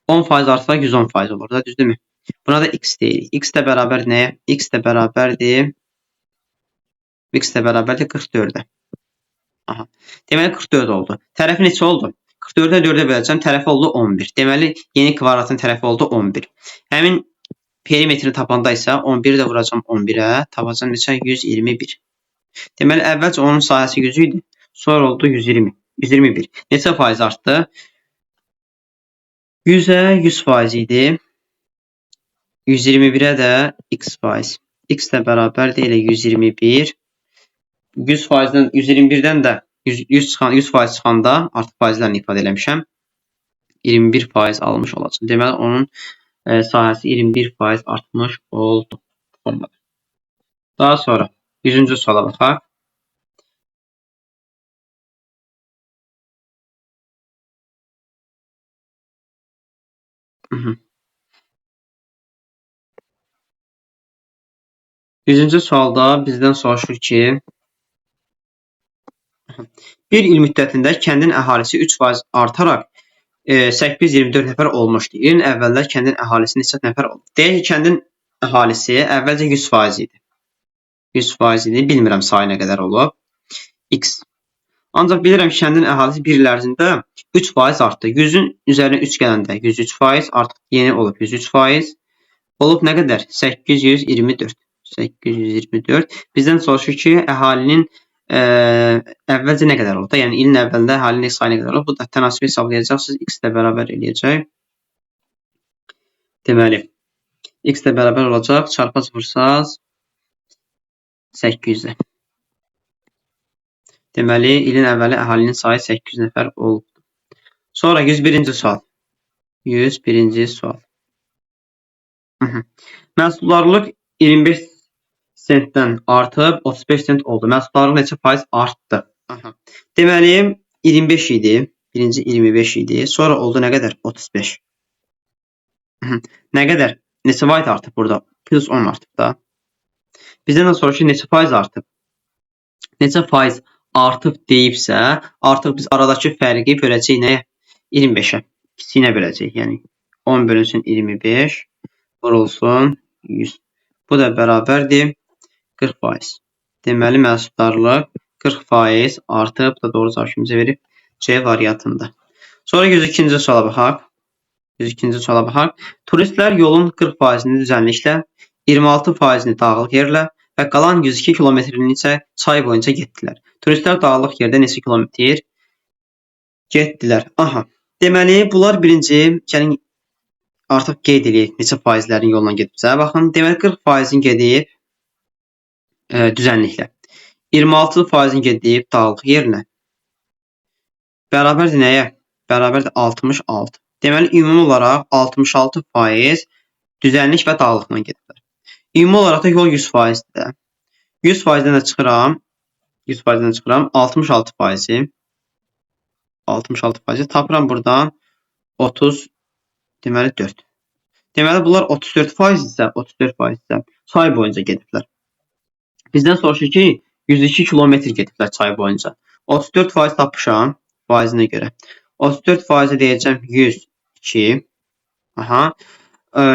10% artıraq 110% olur da, düzdürmü? Buna da x deyirik. X də bərabər nəyə? X də bərabərdir. X də bərabərdir 44-ə. Aha. Deməli 44 oldu. Tərəfi neçə oldu? 44-ə 4-ə böləcəm. Tərəfi oldu 11. Deməli yeni kvadratın tərəfi oldu 11. Həmin perimetrini tapanda isə 11-i də vuracam 11-ə. Tapacam neçə? 121. Deməli əvvəlcə onun sahəsi 100 idi. Sonra oldu 120. 121. Neçə faiz artdı? 100-ə 100% idi. 121-ə də x faiz. X də bərabərdir elə 121. 100%-dən 121-dən də 100 çıxan 100% çıxanda artıq faizlərlə ifadə eləmişəm. 21% almış olacaq. Deməli onun sahəsi 21% artmış oldu. Formada. Daha sonra 100-cü suala baxaq. Hı -hı. 100-cü sualda bizdən soruşur ki, bir il müddətində kəndin əhalisi 3% artaraq 824 nəfər olmuşdu. İlin əvvəlində kəndin əhalisi neçə nəfər oldu? Deyək ki, kəndin əhalisi əvvəlcə 100% idi. 100% idi. Bilmirəm sayı nə qədər olub. X. Ancaq bilirəm ki, kəndin əhalisi bir il ərzində 3% artdı. 100-ün üzərinə 3 gələndə 103%, artıq yeni olub 103%. Olub nə qədər? 824. 824. Bizdən soruşur ki, əhalinin əvvəlcə nə qədər olub da? Yəni ilin əvvəlində əhalinin sayı nə qədər olub? Bu da tənasibi hesablayacaqsınız. X də bərabər eləyəcək. Deməli, X də bərabər olacaq. Çarpaz vursaz 800-ə. Deməli, ilin əvvəli əhalinin sayı 800 nəfər olubdur. Sonra 101-ci sual. 101-ci sual. Məhsuldarlıq 25 sentdən artıb 35 sent oldu. Məhsuldarlıq neçə faiz artdı? Aha. Deməli, 25 idi. Birinci 25 idi. Sonra oldu nə qədər? 35. Nə qədər? Neçə vahid artıb burada? Plus 10 artıb da. Bizdən də soruşur neçə faiz artıb? Neçə faiz artıb deyibsə, artıq biz aradakı fərqi böləcəyik nəyə? 25-ə. Kiçiyinə böləcəyik. Yəni 10 bölünsün 25 vurulsun 100. Bu da bərabərdir 40%. Deməli, məhsuldarlıq 40% artıb. Bu da doğru cavab kimizə verib C variantında. Sonra 102-ci suala baxaq. 102-ci suala baxaq. Turistlər yolun 40%-ni düzənliklə, 26%-ni dağlıq yerlə və qalan 102 kilometrini isə çay boyunca getdilər. Turistlər dağlıq yerdə neçə kilometr getdilər? Aha. Deməli, bunlar birinci, gəlin artıq qeyd eləyək neçə faizlərin yolla gedibsə. Baxın, deməli 40%-in gedib düzənliklə. 26%-in gedib dağlıq yerinə. Bərabərdir nəyə? Bərabərdir 66. Deməli, ümumi olaraq 66% düzənlik və dağlıqla gediblər. Ümumi olaraq da yol 100%-dir də. 100%-dən də çıxıram. 100%-dən çıxıram. 66%-i. 66% tapıram buradan 30, deməli 4. Deməli, bunlar 34% isə, 34% isə çay boyunca gediblər. Bizdən soruşur ki, 102 kilometr gediblər çay boyunca. 34% tapmışam faizinə görə. 34%-ə deyəcəm 102. Aha.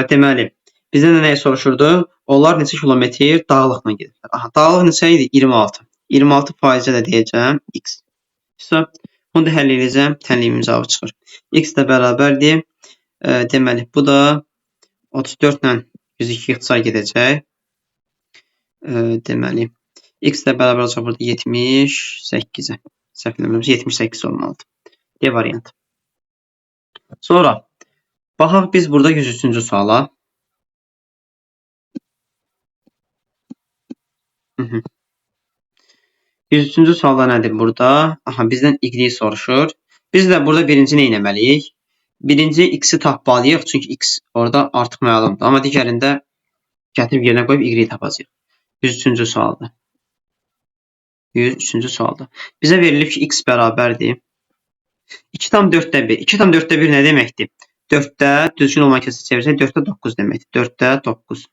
Deməli, bizdən də nəyi soruşurdu? Onlar neçə kilometr dağlıqla gediblər. Aha, dağlıq neçə idi? 26. 26%-ə də deyəcəm x. İşte, bunu da həll edəcəm. Tənliyimin cavabı çıxır. X də bərabərdir. Deməli, bu da 34 ilə 102 ixtisar gedəcək. Deməli, x də bərabər olacaq burada 78-ə. Səhv eləmirəmsə 78 olmalıdır. D variantı. Sonra baxaq biz burada 103-cü suala. 103-cü sualda nədir burada? Aha, bizdən y soruşur. Biz də burada birinci nə etməliyik? Birinci x-i tapmalıyıq, çünki x orada artıq məlumdur. Amma digərində gətirib yerinə qoyub y tapacağıq. 103-cü sualda. 103-cü sualda. Bizə verilib ki, x bərabərdir 2,4-də 1. 2,4-də 1 nə deməkdir? 4-də düzgün olmayan kəsə çevirsək 4-də 9 deməkdir. 4-də 9.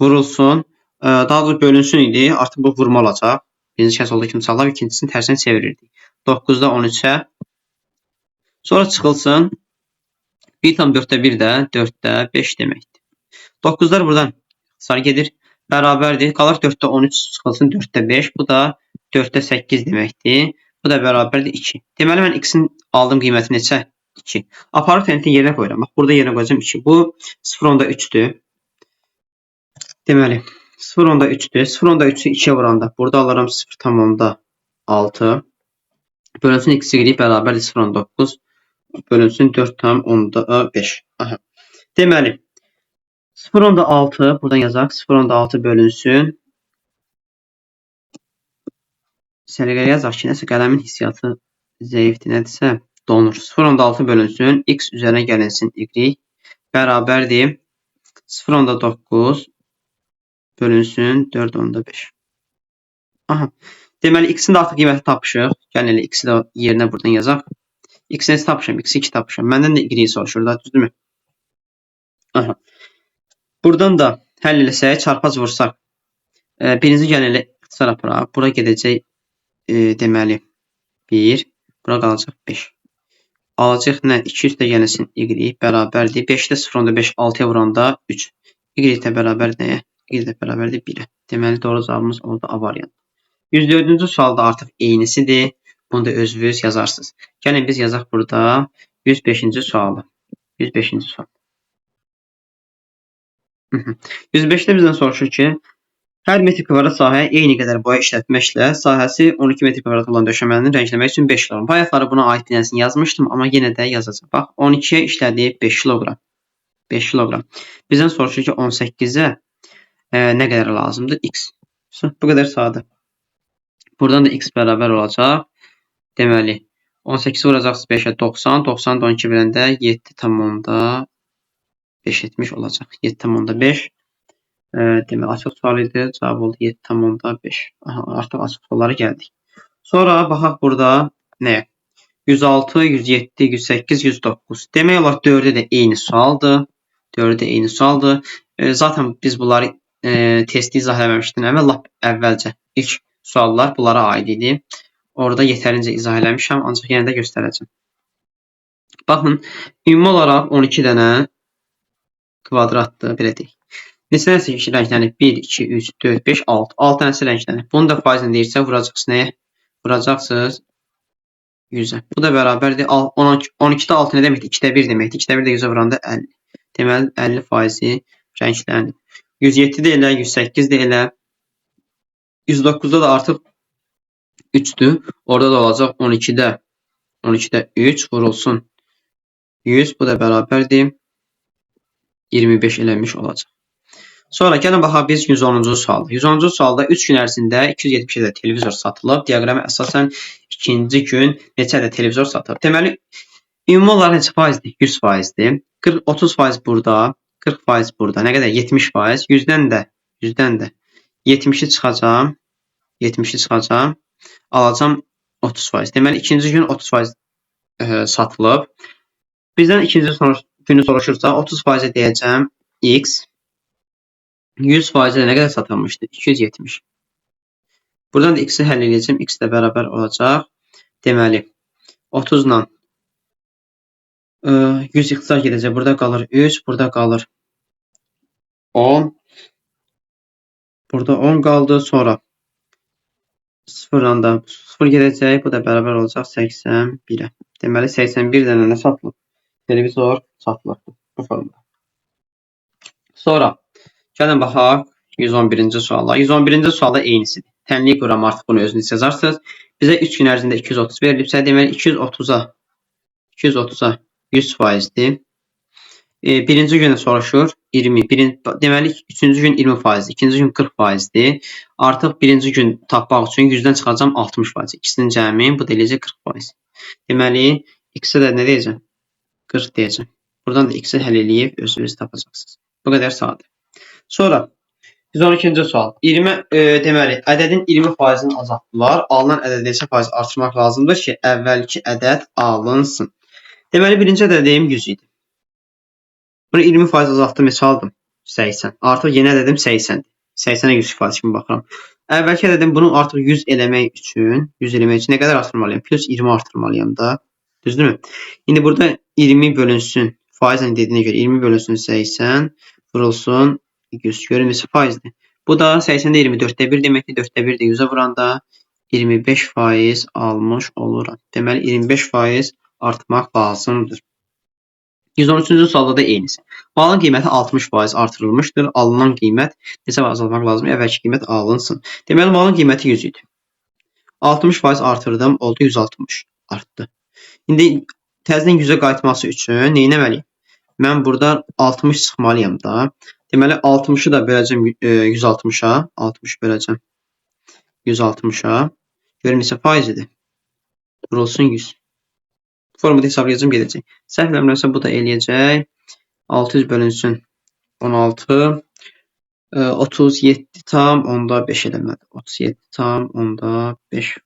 Vurulsun. Daha doğrusu bölünsün idi. Artıq bu vurma olacaq. Birinci kəs olduğu kimi salab, ikincisini tərsinə çevirirdik. 9-da 13-ə. Sonra çıxılsın. 1,4-də 1 də 4-də 5 deməkdir. 9-lar buradan ixtisar gedir. Bərabərdir. Qalır 4-də 13 çıxılsın 4-də 5. Bu da 4-də 8 deməkdir. Bu da bərabərdir 2. Deməli, mən x-in aldığım qiyməti neçə? 2. Aparıb tənliklə yerinə qoyuram. Bax, burada yerinə qoyacağım 2. Bu 0,3-dür. Deməli, 0,3-dür. 0,3-ü 2-yə vuranda burada alıram 0,6. Bölünsün x y bərabərdir 0,9. Bölünsün 4,5. Aha. Deməli, 0,6 buradan yazaq. 0,6 bölünsün. Səliqəli yazaq ki, nəsə qələmin hissiyatı zəifdir, nədirsə donur. 0,6 bölünsün, x üzərinə gəlinsin y bərabərdir 0,9 bölünsün 4,5. Aha. Deməli, x-in də artıq qiyməti tapışıq. Gəlin elə x-i də yerinə buradan yazaq. X-i necə tapışam? X-i 2 tapışam. Məndən də y soruşur da, düzdürmü? Aha. Buradan da həll eləsək, çarpaz vursaq. Birinci gəlin elə ixtisar aparaq. Bura gedəcək deməli 1, bura qalacaq 5. Alacaq nə? 2 üstə gəlinsin y bərabərdir. 5-də 0,5 6-ya vuranda 3. Y də bərabər nəyə? Y də bərabərdir 1-ə. Deməli, doğru cavabımız oldu A variantı. 104-cü sualda artıq eynisidir. Bunu da özünüz yazarsınız. Gəlin biz yazaq burada 105-ci sualı. 105-ci sual. 105-də bizdən soruşur ki, hər metr kvadrat sahəyə eyni qədər boya işlətməklə sahəsi 12 metr kvadrat olan döşəməni rəngləmək üçün 5 kiloqram. Bayaqları buna aid bir dənəsini yazmışdım, amma yenə də yazacağam. Bax, 12-yə işlədib 5 kiloqram. 5 kiloqram. Bizdən soruşur ki, 18-ə nə qədər lazımdır? X. Bu qədər sadə. Buradan da x bərabər olacaq. Deməli, 18 vuracaqsınız 5-ə 90, 90 da 12 verəndə 7,5 etmiş olacaq. 7,5. Deməli, açıq sual idi. Cavab oldu 7,5. Aha, artıq açıq suallara gəldik. Sonra baxaq burada nəyə? 106, 107, 108, 109. Demək olar 4-ü də eyni sualdır. 4-ü də eyni sualdır. Zaten biz bunları testi izah eləməmişdən əvvəl, lap əvvəlcə ilk suallar bunlara aid idi. Orada yetərincə izah eləmişəm, ancaq yenə də göstərəcəm. Baxın, ümumi olaraq 12 dənə kvadratdır, belə deyək. Neçə dənəsi rənglənib? 1, 2, 3, 4, 5, 6. 6 dənəsi rənglənib. Bunu da faizlə deyirsə, vuracaqsınız nəyə? Vuracaqsınız 100-ə. Bu da bərabərdir. 12-də 6 nə deməkdir? 2-də 1 deməkdir. 2-də 1 də 100-ə vuranda 50. Deməli, 50 faizi rənglənib. 107 də elə, 108 də elə. 109-da da artıq 3-dür. Orada da olacaq 12-də 3 vurulsun 100. Bu da bərabərdir. 25 eləmiş olacaq. Sonra gəlin baxaq biz 110-cu sualda. 110-cu sualda 3 gün ərzində 270 ədəd televizor satılıb. Diaqrama əsasən ikinci gün neçə ədəd televizor satılıb? Deməli, ümumi olaraq neçə faizdir? 100 faizdir. 30 faiz burada, 40 faiz burada. Nə qədər? 70 faiz. 100-dən də 70-i çıxacağam. 70-i çıxacağam. Alacağam 30 faiz. Deməli, ikinci gün 30 faiz satılıb. Bizdən ikinci günü soruşursa 30 faizə deyəcəm x. 100 faizə nə qədər satılmışdı? 270. Buradan da x-i həll edəcəm. X də bərabər olacaq. Deməli, 30 ilə 100 ixtisar gedəcək. Burada qalır 3, burada qalır 10. Burada 10 qaldı. Sonra 0-la da 0 gedəcək. Bu da bərabər olacaq 81-ə. Deməli, 81 dənə nə satılıb? Televizor satılıbdır bu formada. Sonra gəlin baxaq 111-ci suala. 111-ci sualda eynisidir. Tənlik quram, artıq bunu özünüz yazarsınız. Bizə 3 gün ərzində 230 verilibsə, deməli 230-a 100 faizdir. Birinci günü soruşur. 20. Deməli, üçüncü gün 20%, ikinci gün 40%-dir. Artıq birinci gün tapmaq üçün 100-dən çıxacam 60%. İkisinin cəmi, bu da eləyəcək 40%. Deməli, x-ə də nə deyəcəm? 40 deyəcəm. Buradan da x-i həll eləyib özünüz tapacaqsınız. Bu qədər sadə. Sonra 112-ci sual. 20, deməli, ədədin 20%-ni azaltdılar. Alınan ədədi neçə faiz artırmaq lazımdır ki, əvvəlki ədəd alınsın. Deməli, birinci ədədim 100 idi. Bunu 20% azaltdım, neçə aldım? 80. Artıq yeni ədədim 80-dir. 80-ə 100% kimi baxıram. Əvvəlki ədədim bunu artıq 100 eləmək üçün, 100 eləmək üçün nə qədər artırmalıyam? Plus 20 artırmalıyam da. Düzdürmü? İndi burada 20 bölünsün, faizlə dediyinə görə 20 bölünsün 80 vurulsun 100. Görün neçə faizdir? Bu da 80-də 24-də 1 deməkdir. 4-də 1 də 100-ə vuranda 25% almış oluram. Deməli 25% artmaq lazımdır. 113-cü sualda da eynisi. Malın qiyməti 60% artırılmışdır. Alınan qiymət neçə azaltmaq lazımdır? Əvvəlki qiymət alınsın. Deməli malın qiyməti 100 idi. 60% artırdım, oldu 160. Artdı. İndi təzədən 100-ə qayıtması üçün nə etməliyəm? Mən burada 60 çıxmalıyam da. Deməli 60-ı da böləcəm 160-a. 60 böləcəm 160-a. Görüm neçə faiz idi? Vurulsun 100. Formada hesablayacağım, gedəcək. Səhv eləmirəmsə bu da eləyəcək. 600 bölünsün 16. 37,5 eləmədi. 37,5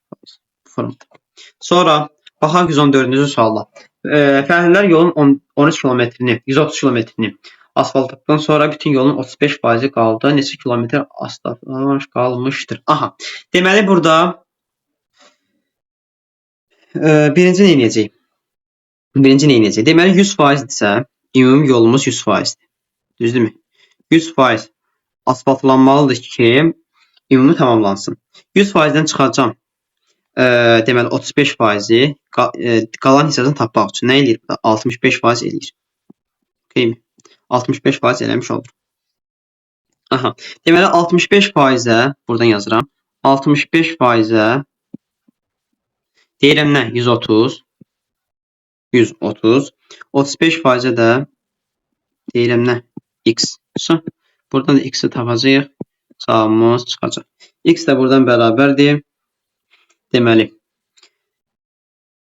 formada. Sonra baxaq 114-cü suala. Fəhlələr yolun 13 kilometrini, 130 kilometrini asfaltladıqdan sonra bütün yolun 35% qaldı. Neçə kilometr asfaltlanmamış qalmışdır? Aha. Deməli burada birinci nə edəcək? Birinci nə edəcək? Deməli 100%-dirsə, ümumi yolumuz 100%-dir. Düzdürmü? 100% asfaltlanmalıdır ki, ümumi tamamlansın. 100%-dən çıxacam. Deməli 35%-i qalan hissəsini tapmaq üçün nə eləyir burada? 65% eləyir. Okeymi? 65% eləmiş olur. Aha. Deməli 65%-ə buradan yazıram. 65%-ə deyirəm nə? 130. 130. 35%-ə də deyirəm nə? X. Buradan da x-i tapacağıq. Cavabımız çıxacaq. X də buradan bərabərdir. Deməli,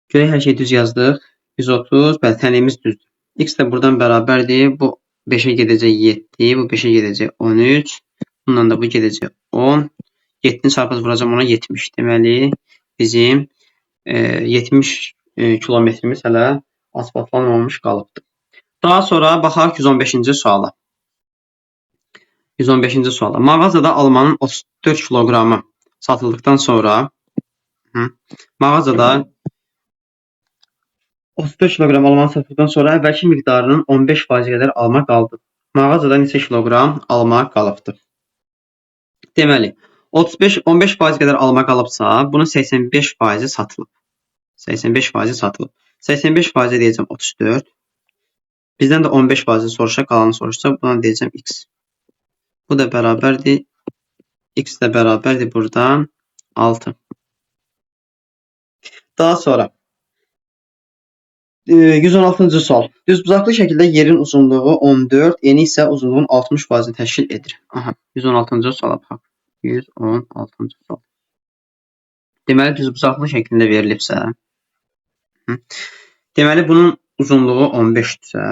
görək hər şey düz yazdıq. 130, bəli, tənliyimiz düzdür. X də buradan bərabərdir. Bu 5-ə gedəcək 7, bu 5-ə gedəcək 13. Bundan da bu gedəcək 10. 7-ni çarpaz vuracam ona 70. Deməli, bizim 70 kilometrimiz hələ asfaltlanmamış qalıbdır. Daha sonra baxaq 115-ci suala. 115-ci suala. Mağazada almanın 34 kiloqramı satıldıqdan sonra mağazada 34 kiloqram almanı satıldıqdan sonra əvvəlki miqdarının 15% qədər alma qaldı. Mağazada neçə kiloqram alma qalıbdır? Deməli, 15% qədər alma qalıbsa, bunun 85% satılıb. 85% satılıb. 85% deyəcəm 34. Bizdən də 15% soruşsa, qalanı soruşsa, buna deyəcəm x. Bu da bərabərdir. X də bərabərdir buradan 6. Daha sonra 116-cı sual. Düzbucaqlı şəkildə yerin uzunluğu 14, eni isə uzunluğun 60%-ni təşkil edir. Aha, 116-cı suala baxaq. 116-cı sual. Deməli, düzbucaqlı şəklində verilibsə, deməli, bunun uzunluğu 15-dirsə,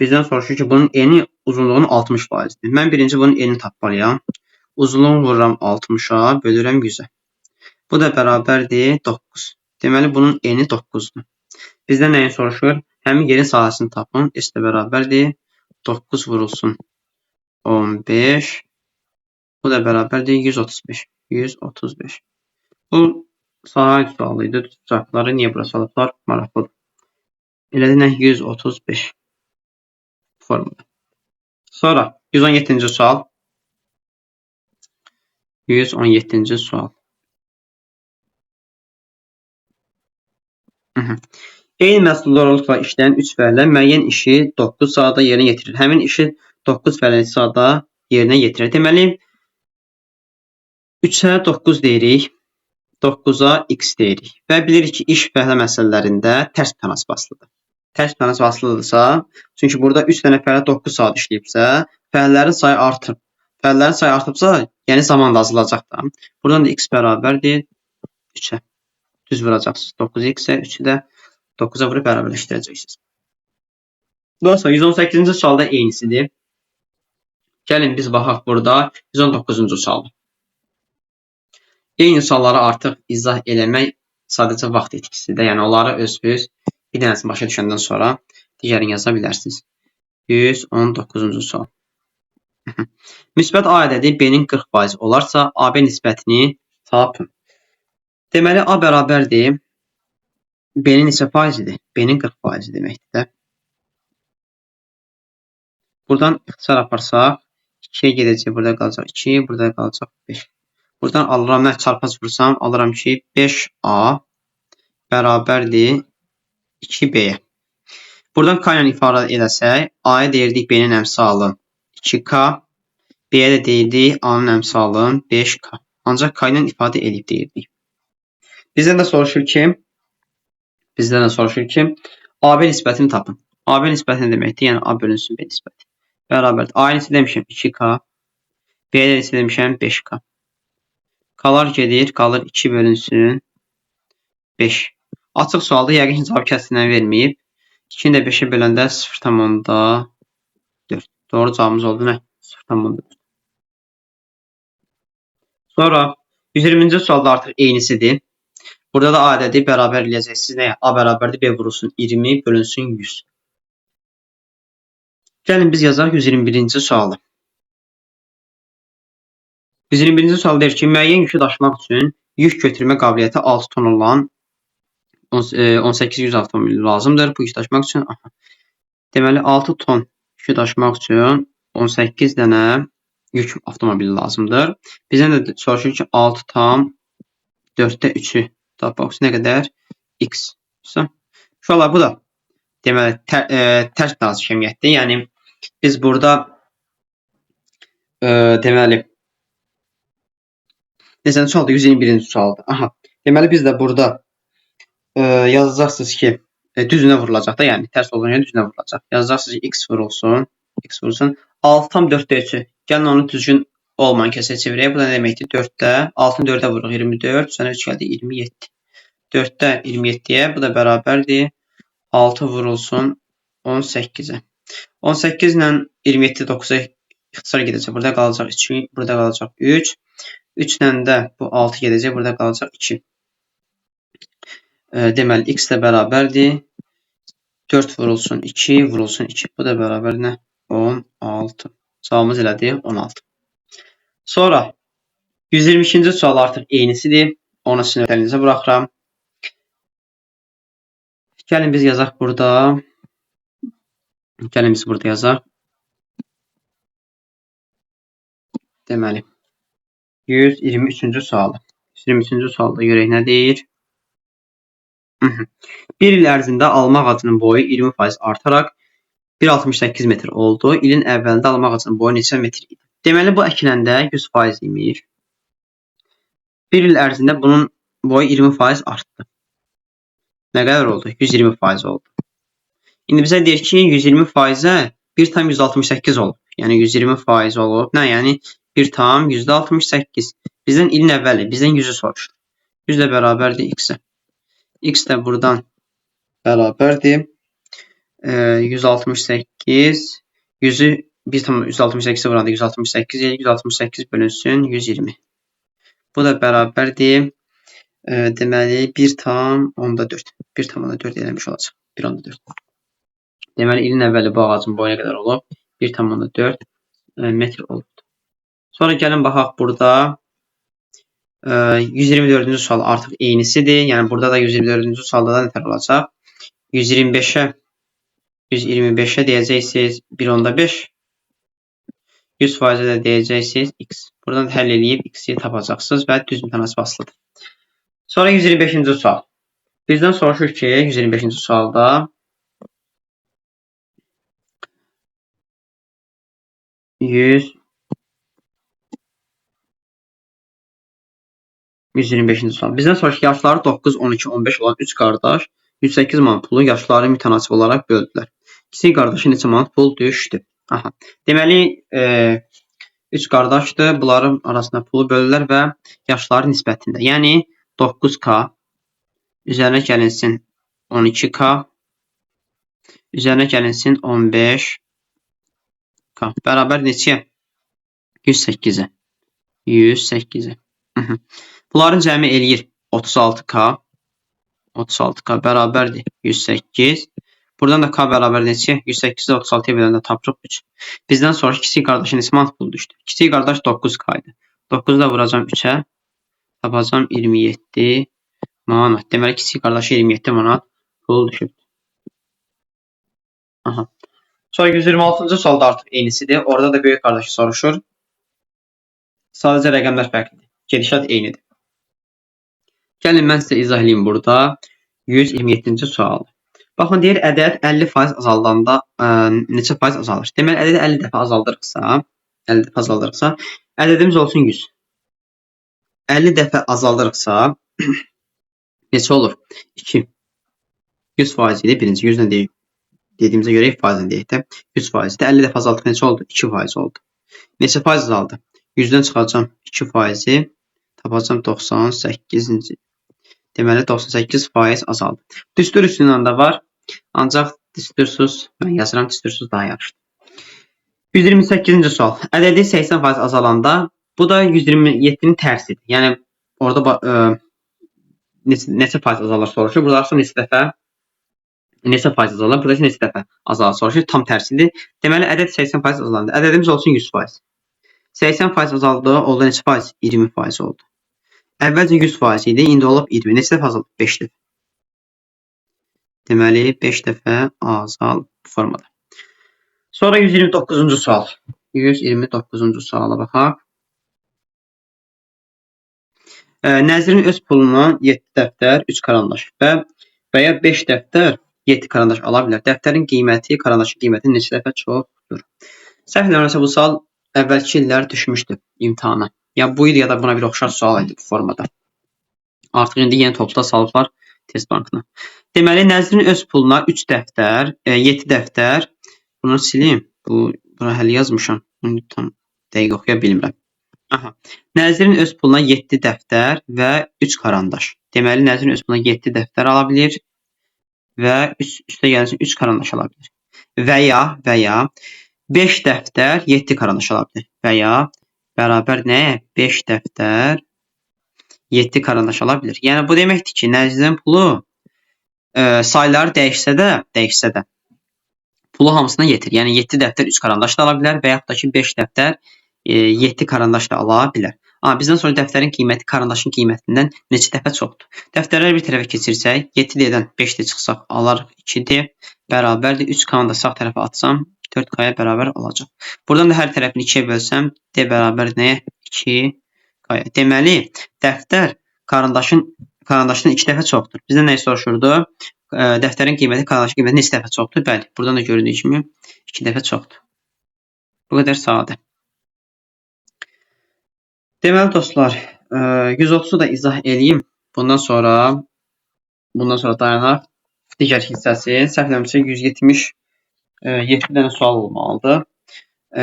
bizdən soruşur ki, bunun eni uzunluğunun 60%-dir. Mən birinci bunun enini tapmalıyam. Uzunluğunu vururam 60-a, bölürəm 100-ə. Bu da bərabərdir 9. Deməli, bunun eni 9-dur. Bizdən nəyi soruşur? Həmin yerin sahəsini tapın. S də bərabərdir 9 vurulsun 15. Bu da bərabərdir 135. 135. Bu sahə sualı idi. Düzbucaqları niyə bura salıblar? Maraqlıdır. Elədir nə? 135 formada. Sonra 117-ci sual. 117-ci sual. Eyni məhsuldarlıqla işləyən 3 fəhlə müəyyən işi 9 saatda yerinə yetirir. Həmin işi 9 fəhlə saatda yerinə yetirir. Deməli, 3-ə 9 deyirik, 9-a x deyirik. Və bilirik ki, iş fəhlə məsələlərində tərs tənasib asılıdır. Tərs mütənasib asılıdırsa, çünki burada 3 dənə fəhlə 9 saat işləyibsə, fəhlələrin sayı artıb. Fəhlələrin sayı artıbsa, yəni zaman da azalacaq da. Buradan da x bərabərdir 3-ə. Düz vuracaqsınız. 9x-ə, 3-ü də 9-a vurub bərabərləşdirəcəksiniz. Dostlar, 118-ci sualda eynisidir. Gəlin biz baxaq burada 119-cu sualda. Eyni sualları artıq izah eləmək sadəcə vaxt itkisidir. Yəni onları özünüz bir dənəsini başa düşəndən sonra digərini yaza bilərsiniz. 119-cu sual. Müsbət A ədədi B-nin 40% olarsa, AB nisbətini tapın. Deməli, A bərabərdir. B-nin neçə faizidir? B-nin 40% deməkdir də. Buradan ixtisar aparsaq, 2-yə gedəcək, burada qalacaq 2, burada qalacaq 5. Buradan alıram, nə çarpaz vursam, alıram ki, 5A bərabərdir 2B-yə. Buradan K ilə ifadə eləsək, A-ya deyirdik B-nin əmsalı 2K, B-yə də deyirdik A-nın əmsalı 5K. Ancaq K ilə ifadə edib deyirdik. Bizdən də soruşur ki, AB nisbətini tapın. AB nisbəti nə deməkdir? Yəni A bölünsün B nisbəti. Bərabərdir. A-ya neçə demişəm? 2K. B-yə də neçə demişəm? 5K. K-lar gedir, qalır 2 bölünsün 5. Açıq sualda yəqin ki, cavab kəsindən verməyib. 2-ni də 5-ə böləndə 0,4. Doğru cavabımız oldu nə? 0,4. Sonra 120-ci sualda artıq eynisidir. Burada da A ədədi bərabər eləyəcəksiniz. Nəyə? A bərabərdir B vurulsun 20 bölünsün 100. Gəlin biz yazaq 121-ci sualı. 121-ci sual deyir ki, müəyyən yükü daşımaq üçün yük götürmə qabiliyyəti 6 ton olan 1800 avtomobil lazımdır. Bu yükü daşımaq üçün aha. Deməli 6 ton yükü daşımaq üçün 18 dənə yük avtomobili lazımdır. Bizdən də soruşur ki, 6 tam 4-də 3-ü tapmaq üçün nə qədər? X. Uşaqlar, bu da deməli tərs mütənasib kəmiyyətdir. Yəni biz burada deməli neçənci sualdır? 121-ci sualdır. Aha. Deməli biz də burada yazacaqsınız ki, düzünə vurulacaq da, yəni tərs olduğuna görə düzünə vurulacaq. Yazacaqsınız ki, x vurulsun, x vurulsun. 6 tam 4-də 3-ü. Gəlin onu düzgün olmayan kəsrə çevirək. Bu da nə deməkdir? 4-də 6-nı 4-ə vururuq 24, sonra 3 gəldi 27. 4-də 27-yə, bu da bərabərdir 6 vurulsun 18-ə. 18 ilə 27 9-a ixtisar gedəcək. Burada qalacaq 2, burada qalacaq 3. 3 ilə də bu 6 gedəcək, burada qalacaq 2. Deməli, x də bərabərdir. 4 vurulsun 2, vurulsun 2. Bu da bərabər nə? 16. Cavabımız elədir 16. Sonra 122-ci sual artıq eynisidir. Onu sizin öhdənizə buraxıram. Gəlin biz yazaq burada. Gəlin biz burada yazaq. Deməli, 123-cü sualı. 123-cü sualda görək nə deyir? Bir il ərzində alma ağacının boyu 20% artaraq 1,68 metr oldu. İlin əvvəlində alma ağacının boyu neçə metr idi? Deməli, bu əkiləndə 100% imiş. Bir il ərzində bunun boyu 20% artdı. Nə qədər oldu? 120% oldu. İndi bizə deyir ki, 120%-ə 1,168 olub. Yəni 120% olub. Nə? Yəni 1,68. Bizdən ilin əvvəli, bizdən 100-ü soruşur. 100 də bərabərdir x-ə. X də buradan bərabərdir. 168, 100-ü 1,168-ə vuranda 168 eləyir. 168 bölünsün 120. Bu da bərabərdir. Deməli 1,4. 1,4 eləmiş olacaq. 1,4. Deməli ilin əvvəli bu ağacın boyu nə qədər olub? 1,4 metr olubdur. Sonra gəlin baxaq burada. 124-cü sual artıq eynisidir. Yəni burada da 124-cü sualda da nətər olacaq? 125-ə deyəcəksiniz 1,5. 100%-ə də deyəcəksiniz x. Buradan da həll eləyib x-i tapacaqsınız və düz mütənasib asılıdır. Sonra 125-ci sual. Bizdən soruşur ki, 125-ci sualda 125-ci sual. Bizdən soruşur ki, yaşları 9, 12, 15 olan 3 qardaş 108 manat pulu yaşları mütənasib olaraq böldülər. Kiçik qardaşı neçə manat pul düşdü? Aha. Deməli, 3 qardaşdır. Bunların arasında pulu bölürlər və yaşları nisbətində. Yəni 9K üzərinə gəlinsin 12K üzərinə gəlinsin 15K bərabər neçəyə? 108-ə. 108-ə. Bunların cəmi eləyir 36K. 36K bərabərdir 108. Buradan da K bərabər neçəyə? 108-i 36-ya böləndə tapırıq 3. Bizdən sonra kiçik qardaşın neçə manat pulu düşdü? Kiçik qardaş 9K idi. 9-u da vuracam 3-ə. Tapacam 27 manat. Deməli, kiçik qardaşı 27 manat pul düşübdür. Aha. Sonra 126-cı sualda artıq eynisidir. Orada da böyük qardaşı soruşur. Sadəcə rəqəmlər fərqlidir. Gedişat eynidir. Gəlin, mən sizə izah edeyim burada 127-ci sualı. Baxın, deyir, ədəd 50% azaldanda neçə faiz azalır? Deməli, ədədi 50 dəfə azaldırıqsa, 50 dəfə azaldırıqsa, ədədimiz olsun 100. 50 dəfə azaldırıqsa, neçə olur? 2. 100% idi. Birinci 100-lə deyik. Dediyimizə görə faizlə deyək də. 100% idi. 50 dəfə azaldıq neçə oldu? 2% oldu. Neçə faiz azaldı? 100-dən çıxacam 2%-i, tapacam 98-ci. Deməli, 98% azaldı. Düstur üstündən də var. Ancaq düstursuz, mən yazıram, düstursuz daha yaxşıdır. 128-ci sual. Ədədi 80% azalanda, bu da 127-nin tərsidir. Yəni, orada neçə faiz azalır soruşur. Burada isə neçə dəfə, neçə faiz azalır? Burada isə neçə dəfə azalır soruşur. Tam tərsidir. Deməli, ədəd 80% azalanda. Ədədimiz olsun 100%. 80% azaldı, oldu neçə faiz? 20% oldu. Əvvəlcə 100% idi, indi olub 20. Neçə dəfə azaldı? 5 dəfə. Deməli, 5 dəfə azaldı bu formada. Sonra 129-cu sual. 129-cu suala baxaq. Nəzirin öz puluna 7 dəftər, 3 karandaş və ya 5 dəftər, 7 karandaş ala bilər. Dəftərin qiyməti, karandaşın qiyməti neçə dəfə çoxdur? Səhv eləmirəmsə, bu sual əvvəlki illər düşmüşdü imtahana. Ya bu il ya da buna bir oxşar sual idi bu formada. Artıq indi yeni topda salıblar test bankına. Deməli, Nəzirin öz puluna 3 dəftər, 7 dəftər, bunu silim. Buna hələ yazmışam. Bunu tam dəqiq oxuya bilmirəm. Aha. Nəzirin öz puluna 7 dəftər və 3 karandaş. Deməli, Nəzirin öz puluna 7 dəftər ala bilir və üstə gəlsin 3 karandaş ala bilir. Və ya 5 dəftər 7 karandaş ala bilir. Və ya bərabər nəyə? 5 dəftər 7 karandaş ala bilir. Yəni, bu deməkdir ki, Nəzirin pulu sayları dəyişsə də pulu hamısına yetir. Yəni, 7 dəftər 3 karandaş da ala bilər və yaxud da ki, 5 dəftər 7 karandaş da ala bilər. Bizdən sonra dəftərin qiyməti karandaşın qiymətindən neçə dəfə çoxdur? Dəftərləri bir tərəfə keçirsək, 7D-dən 5D çıxsaq alarıq 2D bərabərdir. 3K-nı da sağ tərəfə atsam 4K-ya bərabər olacaq. Buradan da hər tərəfini 2-yə bölsəm, D bərabər nəyə? 2K-ya. Deməli, dəftər karandaşdan 2 dəfə çoxdur. Bizdən nəyi soruşurdu? Dəftərin qiyməti karandaşın qiyməti neçə dəfə çoxdur? Bəli, buradan da göründüyü kimi 2 dəfə çoxdur. Bu qədər sadə. Deməli dostlar, 130-u da izah eləyim. Bundan sonra dayanaq. Digər hissəsi, səhv eləmirəmsə 177 dənə sual olmalıdır.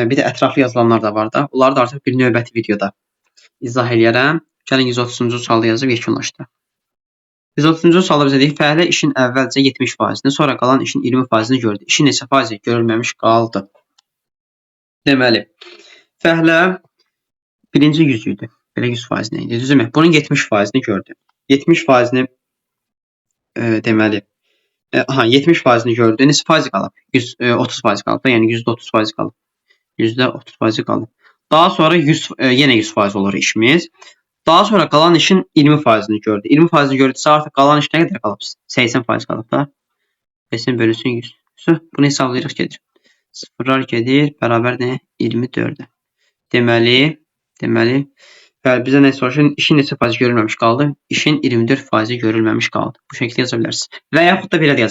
Bir də ətraflı yazılanlar da var da. Onları da artıq bir növbəti videoda izah eləyərəm. Gəlin 130-cu sualı yazıb yekunlaşdıraq. 130-cu sualda bizə deyir, fəhlə işin əvvəlcə 70%-ni, sonra qalan işin 20%-ni gördü. İşin neçə faizi görülməmiş qaldı? Deməli, fəhlə birinci 100 idi. Belə 100% nə idi? Düzdürmü? Bunun 70%-ni gördü. 70%-ni deməli, 70%-ni gördü. Neçə faizi qalıb? 30% qalıb da, yəni %30% qalıb. %30% qalıb. Daha sonra yenə 100% olur işimiz. Daha sonra qalan işin 20%-ni gördü. 20%-ni gördüsə artıq qalan iş nə qədər qalıb? 80% qalıb da. 80 bölünsün 100. Bunu hesablayırıq gedir. Sıfırlar gedir. Bərabər nə? 24-ə. Deməli, bəli, bizə nə soruşur? İşin neçə faizi görülməmiş qaldı? İşin 24% görülməmiş qaldı. Bu şəkildə yaza bilərsiniz. Və yaxud da belə də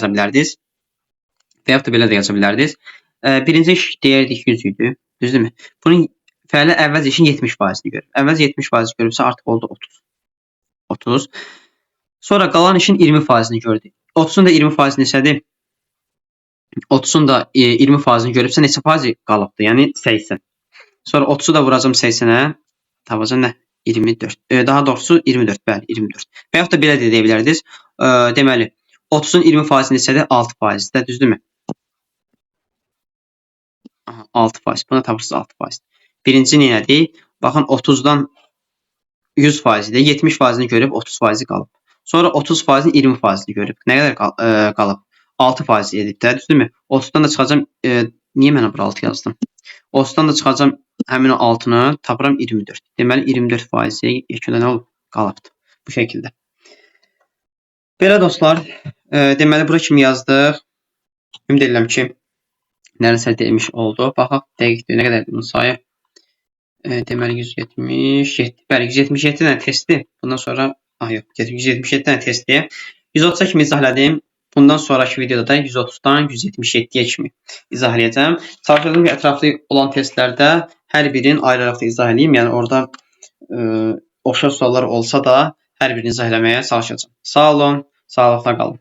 yaza bilərdiniz. Birinci iş deyərdik 100 idi. Düzdürmü? Bunun fəhlə əvvəlcə işin 70%-ni görür. Əvvəlcə 70% görübsə artıq oldu 30. 30. Sonra qalan işin 20%-ni gördü. 30-un da 20% neçədir? 30-un da 20%-ni görübsə neçə faizi qalıbdır? Yəni 80. Sonra 30-u da vuracam 80-ə, tapacam nə? 24. Daha doğrusu 24, bəli, 24. Və yaxud da belə də deyə bilərdiniz. Deməli, 30-un 20% neçədir? 6%-dir, düzdürmü? Aha, 6%. Buna tapırsınız 6%. Birinci nə elədik? Baxın, 30-dan 100%-dir. 70%-ni görüb 30% qalıb. Sonra 30%-in 20%-ni görüb. Nə qədər qalıb? 6% edib də, düzdürmü? 30-dan da çıxacam. Niyə mən bura 6 yazdım? 30-dan da çıxacam həmin o 6-nı, tapıram 24. Deməli, 24% yekunda nə olub? Qalıbdır. Bu şəkildə. Belə dostlar, deməli, bura kimi yazdıq. Ümid edirəm ki, nələrsə demiş oldu. Baxaq, dəqiqdir, nə qədərdir bunun sayı? Deməli, 177. Bəli, 177 dənə testdir. Bundan sonra, yox, 177 dənə testdir. 130-a kimi izah elədim. Bundan sonraki videoda da 130-dan 177-yə kimi izah eləyəcəm. Çalışacağım ki, ətraflı olan testlərdə hər birini ayrı-ayrılıqda da izah eləyim. Yəni orada oxşar suallar olsa da hər birini izah eləməyə çalışacağam. Sağ olun, sağlıqla qalın.